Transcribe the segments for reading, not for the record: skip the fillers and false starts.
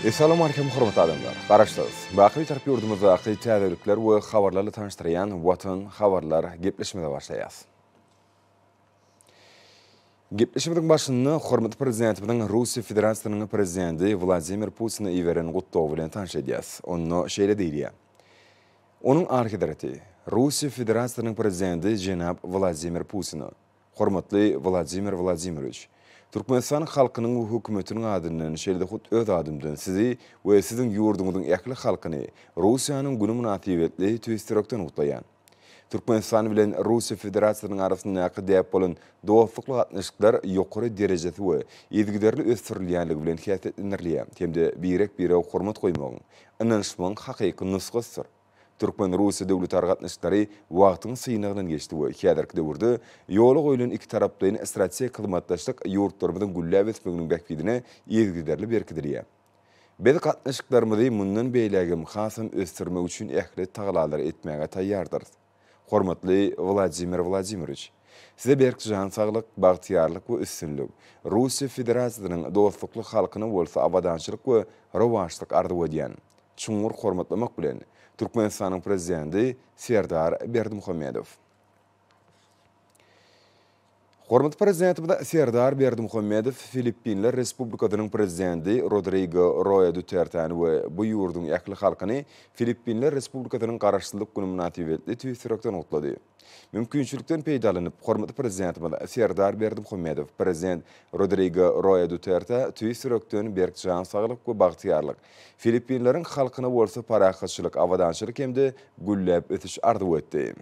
Essalawmalikim hormatly adamlar! Garaşsyz, baky Bitarap ýurdumyzdaky täzelikler we habarlarla tanyşdyrýan Watan habarlar gepleşigimize başlaýas. Gepleşigimiziň başynda hormatly Prezidentimiziň Russiýa Federasiýasynyň Prezidenti Wladimir Putine iberen gutlagy bilen tanyş edýäs. Onda şeýle diýilýär. Onuň Alyhezreti, Russiýa Federasiýasynyň Prezidenti jenap Wladimir Putine, Hormatly Wladimir Wladimirowiç! Türkmenistan halkynyň we hökümetiniň adyndan, şeýle-de hut öz adymdan Sizi we Siziň ýurduňyzyň ähli halkyny Russiýanyň güni mynasybetli tüýs ýürekden gutlaýan. Türkmenistan bilen Russiýa Federasiýasynyň arasyndaky däp bolan dostlukly gatnaşyklar ýokary derejesi we yzygiderli ösdürilýänligi bilen häsiýetlendirilýär hem-de birek-birege hormat goýmagyň, ynanyşmagyň hakyky nusgasydyr. Türkmen-russiýa döwletara gatnaşyklary wagtyň synagyndan geçdi we häzirki döwürde ýola goýlan ikitaraplaýyn strategik hyzmatdaşlyk ýurtlarymyzyň gülläp ösmeginiň bähbidine yzygiderli berkidilýär. Biz gatnaşyklarymyzy mundan beýlägem hasam ösdürmek üçin ähli tagallalary etmäge taýýardyrys. Hormatly Wladimir Wladimirowiç! Size berk jan saglyk, bagtyýarlyk we üstünlik, Russiýa Federasiýasynyň dostlukly halkyna bolsa abadançylyk we rowaçlyk arzuw edýän. Çuňňur hormatlamak bilen, Türkmenistanyň Prezidenti Serdar Berdimuhamedow. Hormatly Prezidentimiz Serdar Berdimuhamedow Filippinler Respublikasynyň Prezidenti Rodrigo Roa Dutertäni we bu ýurduň ähli halkyny Filippinler Respublikasynyň Garaşsyzlyk güni mynasybetli tüýs ýürekden gutlady. Mümkinçilikden peýdalanyp, hormatly Prezidentimiz Serdar Berdimuhamedow Prezident Rodrigo Roa Dutertä tüýs ýürekden berk jan saglyk we bagtyýarlyk, Filippinleriň halkyna bolsa parahatçylyk, abadançylyk hem-de gülläp ösüş arzuw etdi.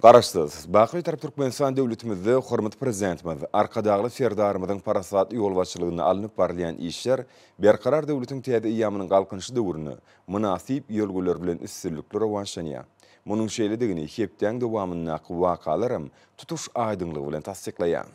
Garaşsyz, baky Bitarap Türkmenistan döwletimizde hormatly Prezidentimiz Arkadagly Serdarymyzyň parasatly ýolbaşçylygynda alnyp barylýan işler Berkarar döwletiň täze eýýamynyň Galkynyşy döwründe mynasyp ýörelgeler bilen üstünlikli rowaçlanýar. Munuň şeýledigini hepdäň dowamyndaky wakalaram tutuş aýdyňlygy bilen tassyklaýar.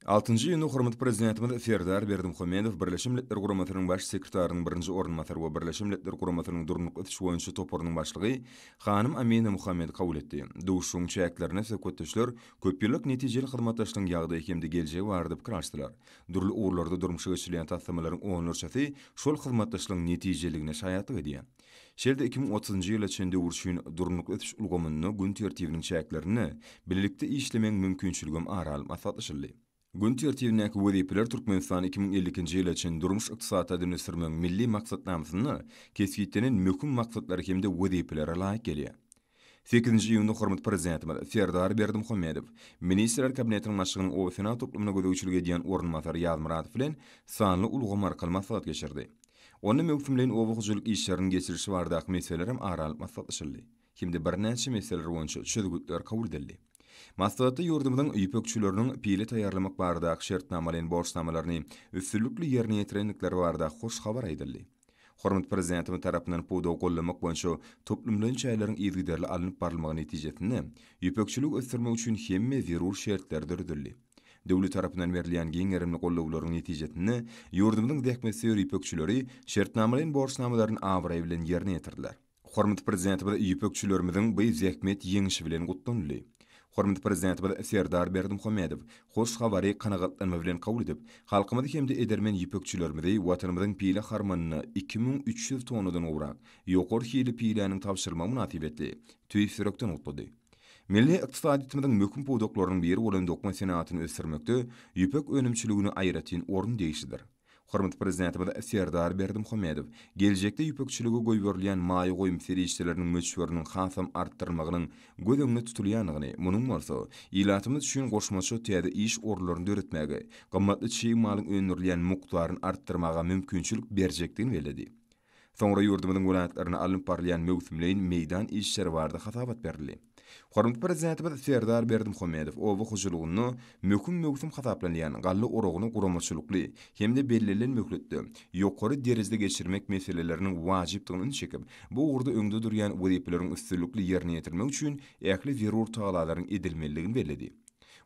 Altynjy iýunda hormatly Prezidentimiz Serdar Berdimuhamedow Birleşen Milletler Guramasynyň Baş sekretarynyň birinji orunbasary we Birleşen Milletler Guramasynyň Durnukly ösüş boýunça toparynyň başlygy hanym Amina Muhammedi kabul etdi. Duşuşygyň çäklerinde söhbetdeşler köpýyllyk netijeli hyzmatdaşlygyň ýagdaýy hem-de geljegi barada pikir alyşdylar. Dürli ugurlarda durmuşa geçirilýän taslamalaryň onlarçasy şol hyzmatdaşlygyň netijeliligine şaýatlyk edýär. Şeýle-de 2030-njy ýyla çenli döwür üçin durnukly ösüş ulgamynda gün tertibiniň çäklerinde bilelikde işlemegiň mümkinçiligem ara alyp maslahatlaşyldy. Gün tertibindäki wezipeler Türkmenistany 2052-nji ýyla çenli durmuş-ykdysady taýdan ösdürmegiň Milli maksatnamasynda kesgitlenen möhüm maksatlara hem-de wezipelere laýyk gelýär. Sekizinji iýunda hormatly Prezidentimiz Serdar Berdimuhamedow Ministrler Kabinetiniň Başlygynyň oba-senagat toplumyna gözegçilik edýän orunbasary Ýazmyradow bilen sanly ulgam arkaly maslahat geçirdi. Onda möwsümleýin oba hojalyk işleriniň geçirilişi baradaky meseleler hem ara alyp maslahatlaşyldy hem-de birnäçe meseleler boýunça çözgütler kabul edildi. Maslahatda ýurdumyzyň ýüpekçileriniň pile taýýarlamak baradaky şertnamalaýyn borçnamalaryny üstünlikli ýerine ýetirendikleri barada hoş habar aýdyldy. Hormatly Prezidentimiz tarapyndan pudagy goldamak boýunça toplumlaýyn çäreleriň yzygiderli alnyp barylmagy netijesinde, ýüpekçiligi ösdürmek üçin hemme zerur şertler döredildi. Döwlet tarapyndan berilýän giň gerimli goldawlaryň netijesinde, ýurdumyzyň zähmetsöýer ýüpekçileri şertnamalaýyn borçnamalaryny abraý bilen ýerine ýetirdiler. Hormatly Prezidentimiz ýüpekçilerimiziň bu zähmet ýeňşi bilen gutlanyldy. Hormatly Prezidentimiz Serdar Berdimuhamedow hoş habary kanagatlanma bilen kabul edip, halkymyzy hem-de edermen ýüpekçilerimizi Watanymyzyň pile harmanyna 2300 tonnadan gowrak ýokary hilli piläniň tabşyrylmagy mynasybetli tüýs ýürekden gutlady. Milli ykdysadyýetimiziň möhüm pudaklarynyň biri bolan dokma senagatyny ösdürmekde ýüpek önümçiligine aýratyn orun degişlidir. Hormatly Prezidentimiz Serdar Berdimuhamedow geljekde ýüpekçilige goýberilýän maýa goýum serişdeleriniň möçberiniň hasam artdyrylmagynyň göz öňünde tutulýandygyny, munuň bolsa ilatymyz üçin goşmaça täze iş orunlaryny döretmäge, gymmatly çig malyň öndürilýän mukdaryny artdyrmaga mümkinçilik berjekdigini belledi. Soňra ýurdumyzyň welaýatlarynda alnyp barylýan möwsümleýin meýdan işleri barada hasabat berildi. Hormatly Prezidentimiz Serdar Berdimuhamedow oba hojalygynda möhüm möwsüm hasaplanýan galla oragyny guramaçylykly hem-de bellenilen möhletde, ýokary derejede geçirmek meseleleriniň wajypdygyna ünsi çekip, bu ugurda öňde durýan wezipeleriň üstünlikli ýerine ýetirilmegi üçin ähli zerur tagallalaryň edilmelidigini belledi.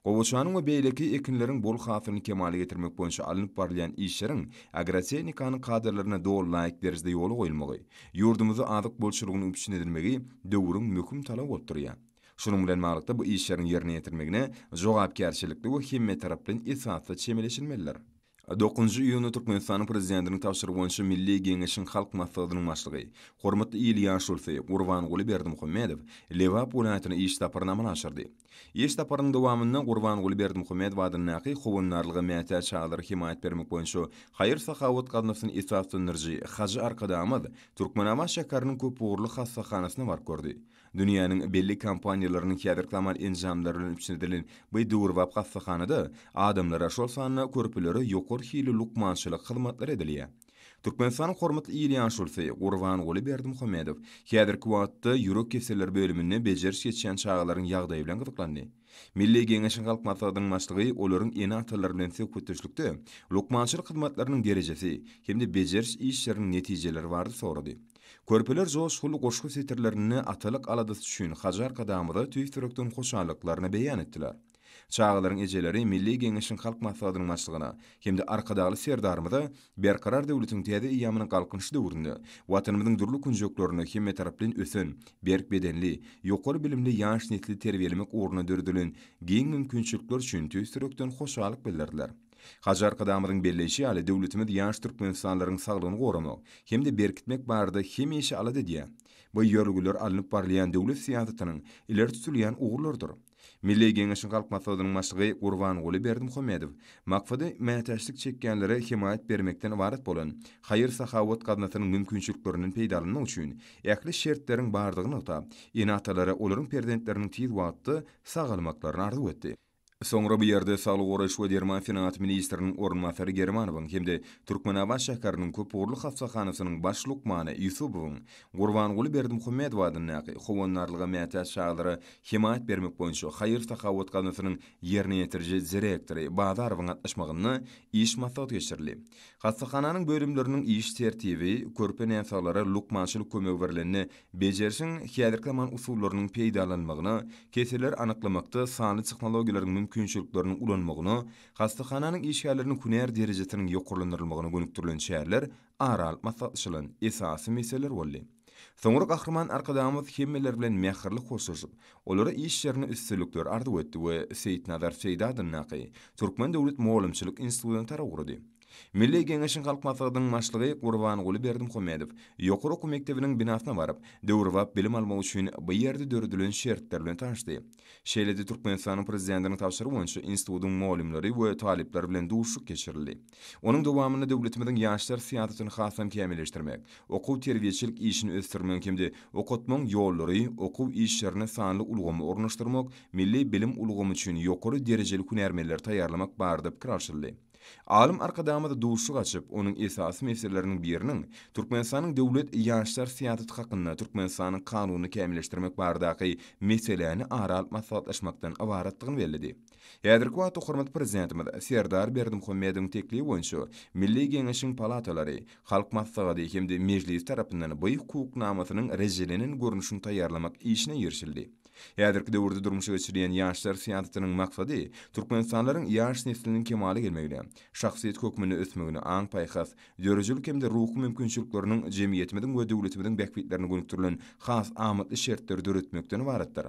Gowaçanyň we beýleki ekinleriň bol hasylyny kemala getirmek boýunça alnyp barylýan işleriň agrotehnikanyň kadalaryna doly laýyk derejede ýola goýulmagy, ýurdumyzda azyk bolçulygynyň üpjün edilmegi döwrüň möhüm talaby bolup durýar. Şunuň bilen baglylykda, bu işleriň ýerine ýetirilmegine jogapkärçilikli we hemmetaraplaýyn esasda çemeleşilmelidir. Dokuzynjy iýunda Türkmenistanyň Prezidentiniň tabşyrygy boýunça Milli Geňeşiň Halk Maslahatynyň Başlygy, hormatly il ýaşulusy Gurbanguly Berdimuhamedow Lebap welaýatyna iş saparyny amala aşyrdy. Iş saparynyň dowamynda Gurbanguly Berdimuhamedow adyndaky Howandarlyga mätäç çagalara hemaýat bermek boýunça haýyr-sahawat gaznasyny esaslandyryjy Hajy Arkadagymyz Türkmenabat şäheriniň köpugurly hassahanasyna baryp gördi. Dünýäniň belli kompaniýalarynyň häzirki zaman enjamlary bilen üpjün edilen bu döwrebap hassahanada adamlara, şol sanda körpelere ýokary hilli lukmançylyk hyzmatlary edilýär. Türkmenistanyň hormatly il ýaşulusy Gurbanguly Berdimuhamedow häzirki wagtda ýürek keselleri bölüminde bejeriş geçýän çagalaryň ýagdaýy bilen gyzyklandy. Milli Geňeşiň Halk Maslahatynyň başlygy olaryň ene-atalary bilen söhbetdeşlikde lukmançylyk hyzmatlarynyň derejesi hem-de bejeriş işleriniň netijeleri barada sorady. Körpeler joşgunly goşgy setirlerinde atalyk aladasy üçin Hajy Arkadagymyza tüýs ýürekden hoşallyklaryny beýan etdiler. Çagalaryň ejeleri Milli Geňeşiň Halk Maslahatynyň Başlygyna hem-de Arkadagly Serdarymyza Berkarar döwletiň täze eýýamynyň Galkynyşy döwründe Watanymyzyň dürli künjeklerinde hemmetaraplaýyn ösen, berk bedenli, ýokary bilimli ýaş nesli terbiýelemek ugrunda döredilen giň mümkinçilikler üçin tüýs ýürekden hoşallyk bildirdiler. Hajy Arkadagymyzyň belleýşi ýaly, döwletimiz ýaş türkmenistanlylaryň saglygyny goramak hem-de berkitmek barada hemişe alada edýär. Bu ýörelgeler alnyp barylýan döwlet syýasatynyň ileri tutulýan ugurlarydyr. Milli Geňeşiň Halk Maslahatynyň Başlygy Gurbanguly Berdimuhamedow maksady mätäçlik çekýänlere hemaýat bermekden ybarat bolan haýyr-sahawat gaznasynyň mümkinçiliklerinden peýdalanmak üçin ähli şertleriň bardygyny nygtap, ene-atalara olaryň perzentleriniň tiz wagtda sagalmaklaryny arzuw etdi. Soňra bu ýerde Saglygy goraýyş we derman senagaty ministriniň orunbasary Germanowyň hem-de Türkmenabat şäheriniň köpugurly hassahanasynyň baş lukmany Ýusubowyň Gurbanguly Berdimuhamedow adyndaky Howandarlyga mätäç çagalara hemaýat bermek boýunça haýyr-sahawat gaznasynyň ýerine ýetiriji direktory Bazarowyň gatnaşmagynda iş maslahaty geçirildi. Hassahananyň bölümleriniň iş tertibi, körpe näsaglara lukmançylyk kömegi berlende Bejerişiň häzirki zaman usullarynyň peýdalanylmagyna, keselleri anyklamakda sanly tehnologiýalaryň mümkinçilikleriniň ulanmagyna, hassahananyň işgärleriniň hünär derejesiniň ýokarlandyrylmagyna gönükdirilen çäreler ara alyp maslahatlaşylan esasy meseleler boldy. Soňra Gahryman Arkadagymyz hemmeler bilen mähirli hoşlaşyp, olara işlerinde üstünlikler arzuw etdi we Seýitnazar Seýdi adyndaky Türkmen döwlet mugallymçylyk institutyna tarap ugrady. Milli Geňeşiň Halk Maslahatynyň Başlygy Gurbanguly Berdimuhamedow ýokary okuw mekdebiniň binasyna baryp, döwrebap bilim almak üçin bu ýerde döredilen şertler bilen tanyşdy. Şeýle-de Türkmenistanyň Prezidentiniň tabşyrygy boýunça institutyň mugallymlary we talyplary bilen duşuşyk geçirildi. Onuň dowamynda döwletimiziň ýaşlar syýasatyny hasam kämilleşdirmek, okuw-terbiýeçilik işini ösdürmegiň hem-de okatmagyň ýollary, okuw işlerine sanly ulgamy ornaşdyrmak, milli bilim ulgamy üçin ýokary derejeli hünärmenleri taýýarlamak barada pikir alşyldy. Alym Arkadagymyz duşuşyk açyp, onuň esasy meseleleriniň biriniň Türkmenistanyň döwlet ýaşlar syýasaty hakynda Türkmenistanyň Kanunyny kämilleşdirmek baradaky meseläni ara alyp maslahatlaşmakdan ybaratdygyny belledi. Häzirki wagtda hormatly Prezidentimiz Serdar Berdimuhamedowyň teklibi boýunça Milli Geňeşiň palatalary, Halk Maslahaty hem-de Mejlisi tarapyndan bu hukuk namasynyň rejelenen görnüşini taýýarlamak işine girişildi. Häzirki döwürde durmuşa geçirilýän ýaşlar syýasatynyň maksady türkmenistanlylaryň ýaş nesliniň kemala gelmegine, şahsyýet hökmünde ösmegine, aň-paýhas, döredijilik hem-de ruhy mümkinçilikleriniň jemgyýetimiziň we döwletimiziň bähbitlerine gönükdirilen has amatly şertleri döretmekden ybaratdyr.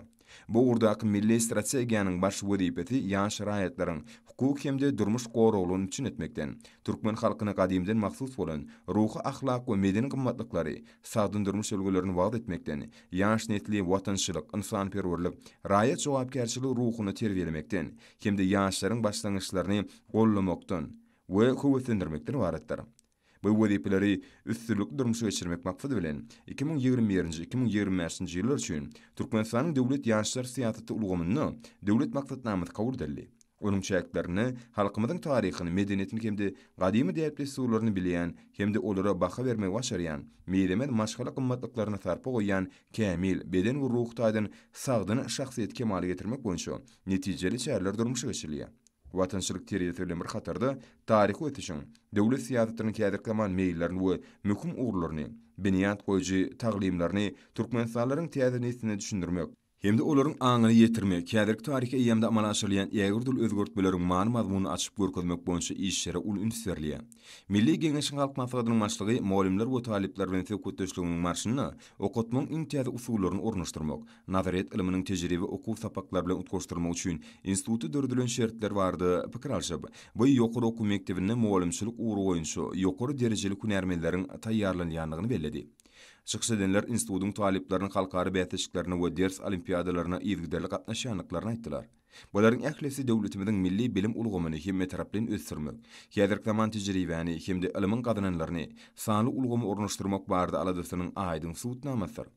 Bu ugurdaky milli strategiýanyň baş wezipesi ýaş raýatlaryň hukuk hem-de durmuş goraglygyny üpjün etmekden, türkmen halkyna gadymdan mahsus bolan ruhy-ahlak we medeni gymmatlyklary, sagdyn durmuş ülňülerini wagyz etmekden, ýaş nesli watançylyk, ynsanperwerlik, raýat jogapkärçiligi ruhunda terbiýelemekden hem-de ýaşlaryň başlangyçlaryny goldamakdan we höweslendirmekden ybaratdyr. Bu wezipeleri üstünlikli durmuşa geçirmek maksady bilen, 2021-nji, 2025-nji ýyllar üçin Türkmenistanyň döwlet ýaşlar syýasaty ulgamynda Döwlet maksatnamasy kabul edildi. Onuň çäklerinde halkymyzyň taryhyny, medeniýetini hem-de gadymy däp-dessurlaryny bilýän hem-de olara baha bermegi başarýan, mizemez maşgala gymmatlyklaryna sarpa goýýan kämil, beden we ruhy taýdan sagdyn şahsyýeti kemala getirmek boýunça netijeli çäreler durmuşa geçirilýär. Watançylyk terbiýesi bilen bir hatarda taryhy ösüşiň, döwlet syýasatynyň häzirki zaman meýillerini we möhüm ugurlaryny, binýat goýujy taglymlaryny türkmenistanlylaryň täze nesline düşündirmek. Hem-de olaryň aňyny ýetirmek, häzirki taryhy eýýamda amala aşyrylýan ägirt uly özgertmeleriň many-mazmunyny açyp görkezmek boýunça işlere uly üns berilýär. Milli Geňeşiň Halk Maslahatynyň Başlygy mugallymlar we talyplar bilen söhbetdeşliginiň barşynda okatmagyň iň täze usullaryny ornaşdyrmak, nazaryýet ylmynyň tejribe okuw sapaklary bilen utgaşdyrmak üçin institutda döredilen şertler barada pikir alşyp, bu ýokary okuw mekdebinde mugallymçylyk ugry boýunça ýokary derejeli hünärmenleriň taýýarlanylýandygyny belledi. Çykyş edenler institutyň talyplarynyň halkara bäsleşiklerine we ders olimpiadalaryna yzygiderli gatnaşýandyklaryny aýtdylar. Bularyň ählisi döwletimiziň milli bilim ulgamyny hemmetaraplaýyn ösdürmek, häzirki zaman tejribäni hem-de ylmyň gazananlaryny sanly ulgama ornaşdyrmak barada aladasynyň aýdyň subutnamasydyr.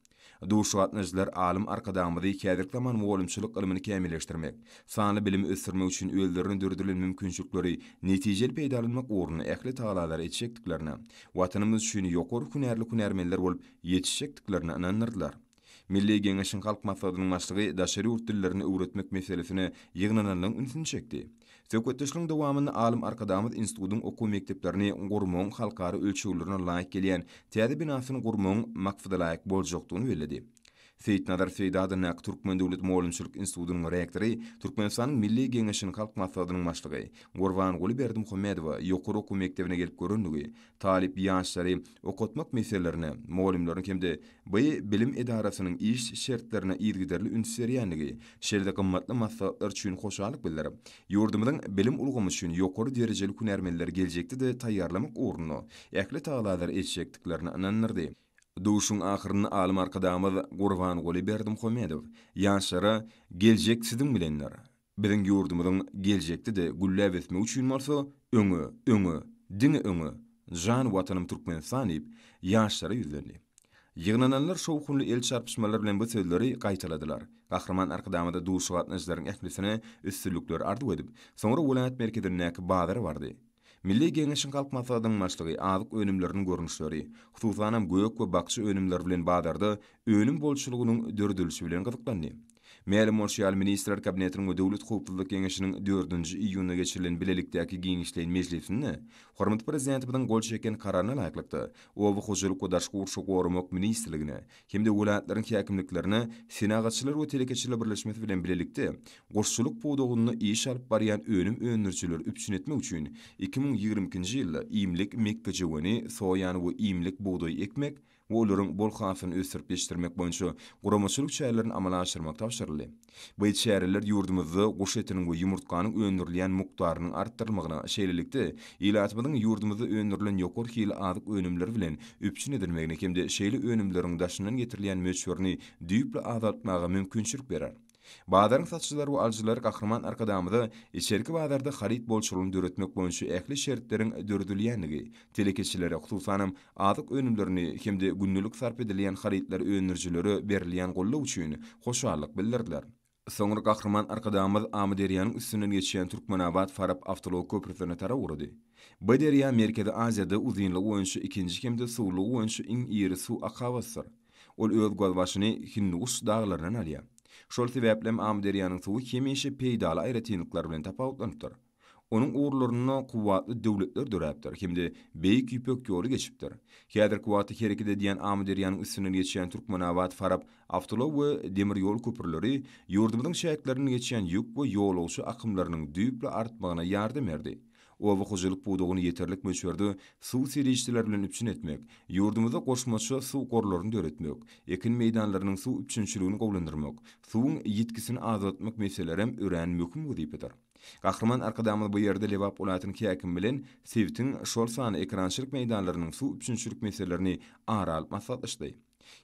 Duşuşyga gatnaşyjylar alym Arkadagymyzy häzirki zaman mugallymçylyk ylmyny kämilleşdirmek, sanly bilimi ösdürmek üçin özlerine döredilen mümkinçilikleri netijeli peýdalanmak ugrunda ähli tagallalary etjekdiklerine, Watanymyz üçin ýokary hünärli hünärmenler bolup ýetişjekdiklerine ynandyrdylar. Milli Geňeşiň Halk Maslahatynyň Başlygy daşary ýurt dillerini öwretmek meselesine ýygnananlaryň ünsüni çekdi. Söhbetdeşligiň dowamynda alym Arkadagymyz institutyň okuw mekdeplerini gurmagyň halkara ölçeglerine laýyk gelýän täze binasyny gurmagyň maksadalaýyk boljakdygyny belledi. Seýitnazar Seýdi adyndaky Türkmen döwlet mugallymçylyk institutynyň rektory, Türkmenistanyň Milli Geňeşiniň Halk Maslahatynyň Başlygy Gurbanguly Berdimuhamedowa ýokary okuw mekdebine gelip görendigi, talyp ýaşlary okatmak meselelerine, mugallymlaryň hem-de bu bilim edarasynyň iş şertlerine yzygiderli üns berýändigi, şeýle-de gymmatly maslahatlar üçin hoşallyk bildirip, ýurdumyzyň bilim ulgamy üçin ýokary derejeli hünärmenleri geljekde-de taýýarlamak ugrunda ähli tagallalary etjekdiklerine ynandyrdy. Duşuň ahyrynda alym Arkadagymyz Gurbanguly Berdimuhamedow ýaşlara Geljek siziň bilendir! Biziň ýurdumyzyň geljekde-de gülläp ösmegi üçin bolsa, öňe, öňe, diňe öňe, jan Watanym Türkmenistan diýip, ýaşlara ýüzlendi. Ýygnananlar şowhunly el çarpyşmalar bilen bu sözleri gaýtaladylar. Gahryman Arkadagymyz duşuşyga gatnaşyjylaryň ählisine üstünlikler arzuw edip, soňra welaýat merkezindäki bazara bardy. Milli Geňeşiň Halk Maslahatynyň Başlygy azyk önümleriniň görnüşleri, hususanam gök we bakja önümleri bilen bazarda önüm bolçulygynyň döredilişi bilen gyzyklandy. Mälim bolşy ýaly, Ministrler Kabinetiniň we Döwlet howpsuzlyk geňeşiniň dördünji iýunda geçirilen bilelikdäki giňişleýin mejlisinde hormatly Prezidentimiziň gol çeken Kararyna laýyklykda, Oba hojalyk we daşky gurşawy goramak ministrligine hem-de welaýatlaryň häkimliklerine Senagatçylar we telekeçiler birleşmesi bilen bilelikde guşçulyk pudagynda iş alyp barýan önüm öndürijileri üpjün etmek üçin 2022-nji ýylda iýmlik mekgejöweni, soýany we iýmlik bugdaýy ekmek we olaryň bol hasylyny ösdürip ýetişdirmek boýunça guramaçylyk çärelerini amala aşyrmak tabşyryldy. Bu çäreler ýurdumyzda guş etiniň we ýumurtganyň öndürilýän mukdarynyň artdyrylmagyna, şeýlelikde, ilatymyzyň ýurdumyzda öndürilen ýokary hilli azyk önümleri bilen üpjün edilmegine hem-de şeýle önümleriň daşyndan getirilýän möçberini düýpli azaltmaga mümkinçilik berer. Bazaryň satyjylary we alyjylary Gahryman Arkadagymyza içerki bazarda haryt bolçulygyny döretmek boýunça ähli şertleriň döredilýändigi, telekeçilere, hususanam, azyk önümlerini hem-de gündelik sarp edilýän harytlary öndürijilere berilýän goldaw üçin hoşallyk bildirdiler. Soňra Gahryman Arkadagymyz Amyderýanyň üstünden geçýän Türkmenabat-Farap awtoulag köprüsine tarap ugrady. Bu derýa Merkezi Aziýada uzynlygy boýunça ikinji hem-de suwlugy boýunça iň iri suw akabasydyr. Ol öz gözbaşyny Hindiguş daglaryndan alýar. Şol sebäpli hem Amyderýanyň suwy hemişe peýdaly aýratynlyklary bilen tapawutlanypdyr. Onuň ugurlarynda kuwwatly döwletler döräpdir hem-de Beýik Ýüpek ýoly geçipdir. Häzirki wagtda hereket edýän Amyderýanyň üstünden geçýän Türkmenabat-Farap awtoulag we demir ýol köprüleri ýurdumyzyň çäklerinden geçýän ýük we ýolagçy akymlarynyň düýpli artmagyna ýardam berdi. Oba hojalyk pudagyny ýeterlik möçberde suw serişdeleri bilen üpjün etmek, ýurdumyzda goşmaça suw gorlaryny döretmek, ekin meýdanlarynyň suw üpjünçiligini gowulandyrmak, suwuň ýitgisini azaltmak meselelerem örän möhüm wezipedir. Gahryman Arkadagymyz bu ýerde Lebap welaýatynyň häkimi bilen sebitiň, şol sanda ekerançylyk meýdanlarynyň suw üpjünçilik meselelerini ara alyp maslahatlaşdy.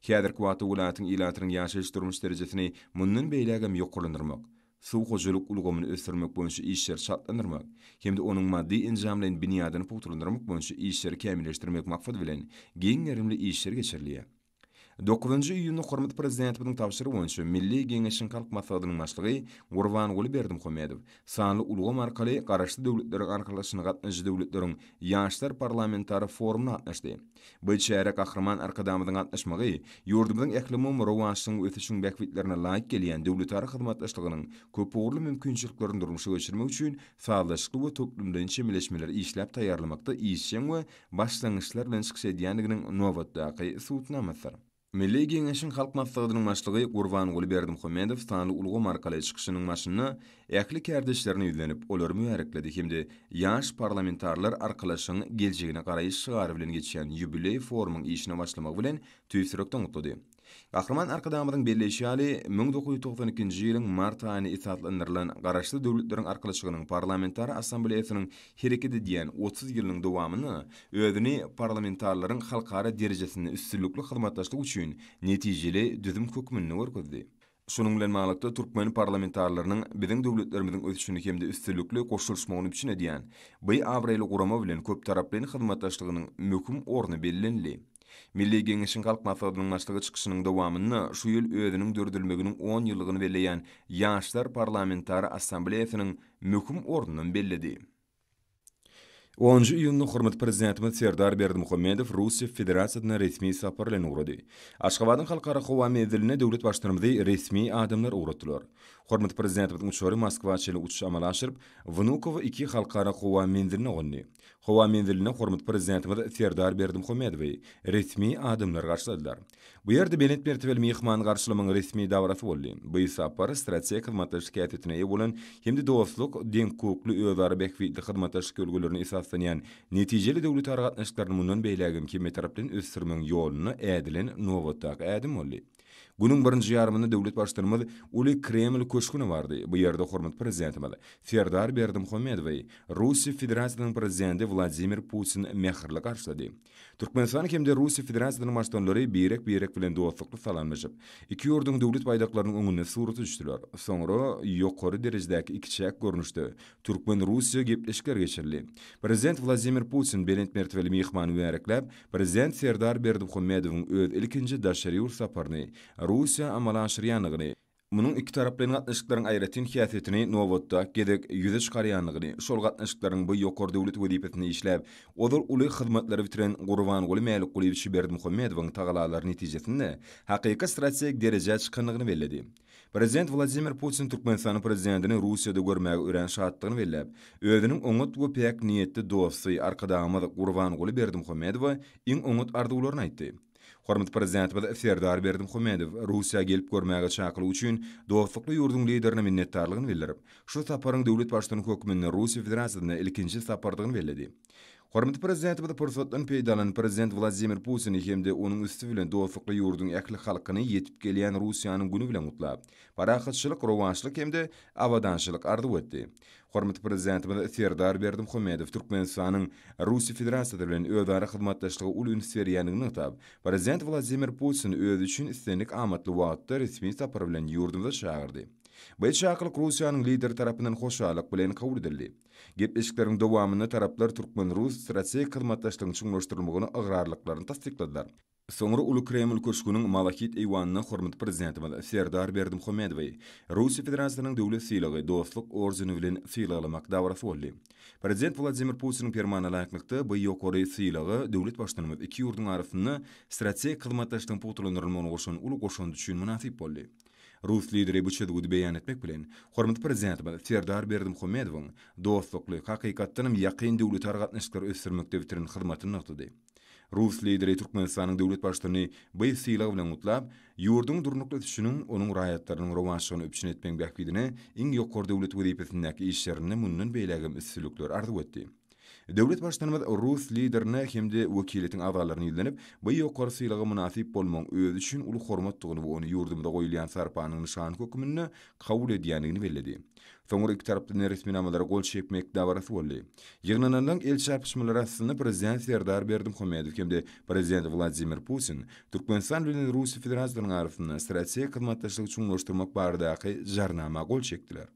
Häzirki wagtda welaýatyň ilatynyň ýaşaýyş-durmuş derejesini mundan beýlägem ýokarlandyrmak, suw hojalyk ulgamyny ösdürmek boýunça işleri çaltlandyrmak hem-de onuň maddy-enjamlaýyn binýadyny pugtalandyrmak boýunça işleri kämilleşdirmek maksady bilen giň gerimli işler geçirilýär. Dokuzynjy iýunda hormatly Prezidentimiziň tabşyrygy boýunça Milli Geňeşiň Halk Maslahatynyň Başlygy Gurbanguly Berdimuhamedow sanly ulgam arkaly Garaşsyz Döwletleriň Arkalaşygyna gatnaşyjy döwletleriň Ýaşlar parlamentara forumyna gatnaşdy. Bu çärä Gahryman Arkadagymyzyň gatnaşmagy ýurdumyzyň ählumumy rowaçlygyň we ösüşiň bähbitlerine laýyk gelýän döwletara hyzmatdaşlygynyň köpugurly mümkinçiliklerini durmuşa geçirmek üçin sazlaşykly we toplumlaýyn çemeleşmeleri işläp taýýarlamakda işjeň we başlangyçlar bilen çykyş edýändiginiň nobatdaky subutnamasydyr. Milli Geňeşiň Halk Maslahatynyň Başlygy Gurbanguly Berdimuhamedow sanly ulgam arkaly çykyşynyň başynda ähli kärdeşlerine ýüzlenip, olary mübärekledi hem-de Ýaş parlamentariler Arkalaşygyň geljegine garaýyş şygary bilen geçýän ýubileý forumyň işine başlamagy bilen tüýs ýürekden gutlady. Gahryman Arkadagymyzyň belleýşi ýaly, 1992-nji ýylyň mart aýynda esaslandyrylan Garaşsyz Döwletleriň Arkalaşygynyň Parlamentara Assambleýasynyň hereket edýän 30 ýylynyň dowamynda özüni parlamentarileriň halkara derejesinde üstünlikli hyzmatdaşlyk üçin netijeli düzüm hökmünde görkezdi. Şunuň bilen baglylykda, türkmen parlamentarileriniň biziň döwletlerimiziň ösüşini hem-de üstünlikli goşulyşmagyny üpjün edýän by abraýly gurama bilen köptaraplaýyn hyzmatdaşlygynyň möhüm orny bellenildi. Milli Geňeşiň Halk Maslahatynyň Başlygy çykyşynyň dowamynda şu ýyl özüniň döredilmeginiň on ýyllygyny belleýän Ýaşlar parlamentara assambleýasynyň möhüm ornunam belledi. Onunjy iýunda hormatly Prezidentimiz Serdar Berdimuhamedow Russiýa Federasiýasyna resmi sapar bilen ugrady. Aşgabadyň Halkara howa menziline döwlet Baştutanymyzy resmi adamlar ugratdylar. Hormatly Prezidentimiziň uçary Moskwa çenli uçuş amala aşyryp, Wnukowo II Halkara howa menziline gondy. Howa menzilinde hormatly Prezidentimiz Serdar Berdimuhamedowy resmi adamlar garşyladylar. Bu ýerde belent mertebeli myhmany garşylamagyň resmi dabarasy boldy. Bu sapar strategik hyzmatdaşlyk häsiýetine eýe bolan hem-de dostluk, deňhukukly, özara bähbitli hyzmatdaşlyk ýörelgelerine esaslanýan netijeli döwletara gatnaşyklaryny mundan beýlägem hemmetaraplaýyn ösdürmegiň ýolunda ädilen nobatdaky ädim boldy. Günüň birinji ýarymynda döwlet Baştutanymyz Uly Kreml köşgüne bardy. Bu ýerde hormatly Prezidentimiz Serdar Berdimuhamedowy Russiýa Federasiýasynyň Prezidenti Wladimir Putin mähirli garşylady. Türkmenistan hem-de Russiýa Federasiýasynyň Baştutanlary birek-birek bilen dostlukly salamlaşyp, iki ýurduň Döwlet baýdaklarynyň öňünde surata düşdüler. Soňra ýokary derejedäki ikiçäk görnüşde türkmen-russiýa gepleşikleri geçirildi. Prezident Wladimir Putin belent mertebeli myhmany mübärekläp, Prezident Serdar Berdimuhamedowyň öz ilkinji daşary ýurt saparyny Russiýa amala aşyrýandygyny, munuň ikitaraplaýyn gatnaşyklaryň aýratyn häsiýetini nobatdaky gezek ýüze çykarýandygyny, şol gatnaşyklaryň bu ýokary döwlet wezipesinde işläp, ozal uly hyzmatlary bitiren Gurbanguly Mälikgulyýewiç Berdimuhamedowyň tagalalary netijesinde hakyky strategik derejä çykandygyny belledi. Prezident Wladimir Putin Türkmenistanyň Prezidentini Russiýada görmäge örän şatdygyny belläp, özüniň oňat we päk niýetli dosty Arkadagymyz Gurbanguly Berdimuhamedowa iň oňat arzuwlaryny aýtdy. Hormatly Prezidentimiz Serdar Berdimuhamedow Russiýa gelip görmäge çakylyk üçin dostlukly ýurduň Liderine minnetdarlygyny bildirip, şu saparyň döwlet Baştutany hökmünde Russiýa Federasiýasyna ilkinji sapardygyny belledi. Hormatly Prezidentimiz pursatdan peýdalanyp, Prezident Wladimir Putini hem-de onuň üsti bilen dostlukly ýurduň ähli halkyny ýetip gelýän Russiýanyň güni bilen gutlap, parahatçylyk, rowaçlyk hem-de abadançylyk arzuw etdi. Hormatly Prezidentimiz Serdar Berdimuhamedow Türkmenistanyň Russiýa Federasiýasy bilen özara hyzmatdaşlyga uly üns berýändigini nygtap, Prezident Wladimir Putini özi üçin islendik amatly wagtda resmi sapar bilen ýurdumyza çagyrdy. Bu çakylyk Russiýanyň Lideri tarapyndan hoşallyk bilen kabul edildi. Gepleşikleriň dowamynda taraplar türkmen-rus strategik hyzmatdaşlygyň çuňlaşdyrylmagyna ygrarlyklaryny tassykladylar. Soňra Uly Kreml köşgüniň Malahit eýwanynda hormatly Prezidentimiz Serdar Berdimuhamedowy Russiýa Federasiýasynyň döwlet sylagy Dostluk ordeni bilen sylaglamak dabarasy boldy. Prezident Wladimir Putiniň Permanyna laýyklykda, bu ýokary sylaga döwlet Baştutanymyz iki ýurduň arasynda strategik hyzmatdaşlygyň pugtalandyrylmagyna goşan uly goşandy üçin mynasyp boldy. Rus Lideri bu çözgüdi beýan etmek bilen, hormatly Prezidentimiz Serdar Berdimuhamedowyň dostlukly, hakykatdanam ýakyn döwletara gatnaşyklary ösdürmekde bitiren hyzmatyny nygtady. Rus Lideri Türkmenistanyň döwlet Baştutanyny bu sylag bilen gutlap, ýurduň durnukly ösüşiniň, onuň raýatlarynyň rowaçlygyny üpjün etmegiň bähbidine iň ýokary döwlet wezipesindäki işlerinde mundan beýlägem üstünlikler arzuw etdi. Döwlet Baştutanymyz rus Liderine hem-de wekiliýetiň agzalaryna ýüzlenip, bu ýokary sylaga mynasyp bolmagyň özi üçin uly hormatdygyny we ony ýurdumyza goýulýan sarpanyň nyşany hökmünde kabul edýändigini belledi. Soňra ikitaraplaýyn resminamalara gol çekmek dabarasy boldy. Ýygnananlaryň el çarpyşmalary astynda Prezident Serdar Berdimuhamedow hem-de Prezident Wladimir Putin Türkmenistan bilen Russiýa Federasiýasynyň arasynda strategik hyzmatdaşlygy çuňlaşdyrmak baradaky Jarnama gol çekdiler.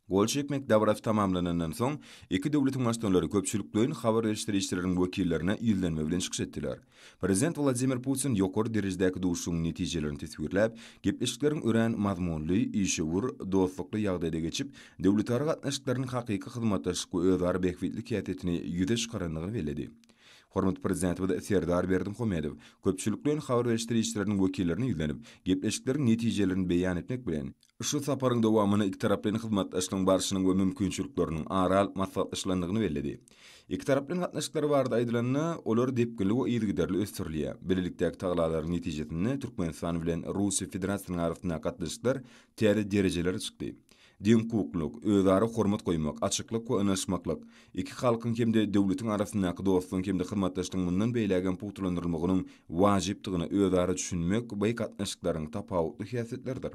Gol çekmek dabarasy tamamlanandan soň, iki döwletiň Baştutanlary köpçülikleýin habar beriş serişdeleriniň wekillerine ýüzlenme bilen çykyş etdiler. Prezident Wladimir Putin ýokary derejedäki duşuşygyň netijelerini teswirläp, gepleşikleriň örän mazmunly, işewür, dostlukly ýagdaýda geçip, döwletara gatnaşyklarynyň hakyky hyzmatdaşlyk we özara bähbitli häsiýetini ýüze çykarandygyny belledi. Hormatly Prezidentimiz Serdar Berdimuhamedow köpçülikleýin habar beriş serişdeleriniň wekillerine ýüzlenip, gepleşikleriň netijelerini beýan etmek bilen, şu saparyň dowamynda ikitaraplaýyn hyzmatdaşlygyň barşynyň we mümkinçilikleriniň ara alyp maslahatlaşylandygyny belledi. Ikitaraplaýyn gatnaşyklar barada aýdylanda, olar depginli we yzygiderli ösdürilýär. Bilelikdäki tagallalaryň netijesinde Türkmenistan bilen Russiýa Federasiýasynyň arasyndaky gatnaşyklar täze derejelere çykdy. Deňhukuklylyk, özara hormat goýmak, açyklyk we ynanyşmaklyk iki halkyň hem-de döwletiň arasyndaky dostlugyň hem-de hyzmatdaşlygyň mundan beýlägem pugtalandyrylmagynyň wajypdygyna özara düşünmek bu gatnaşyklaryň tapawutly häsiýetleridir.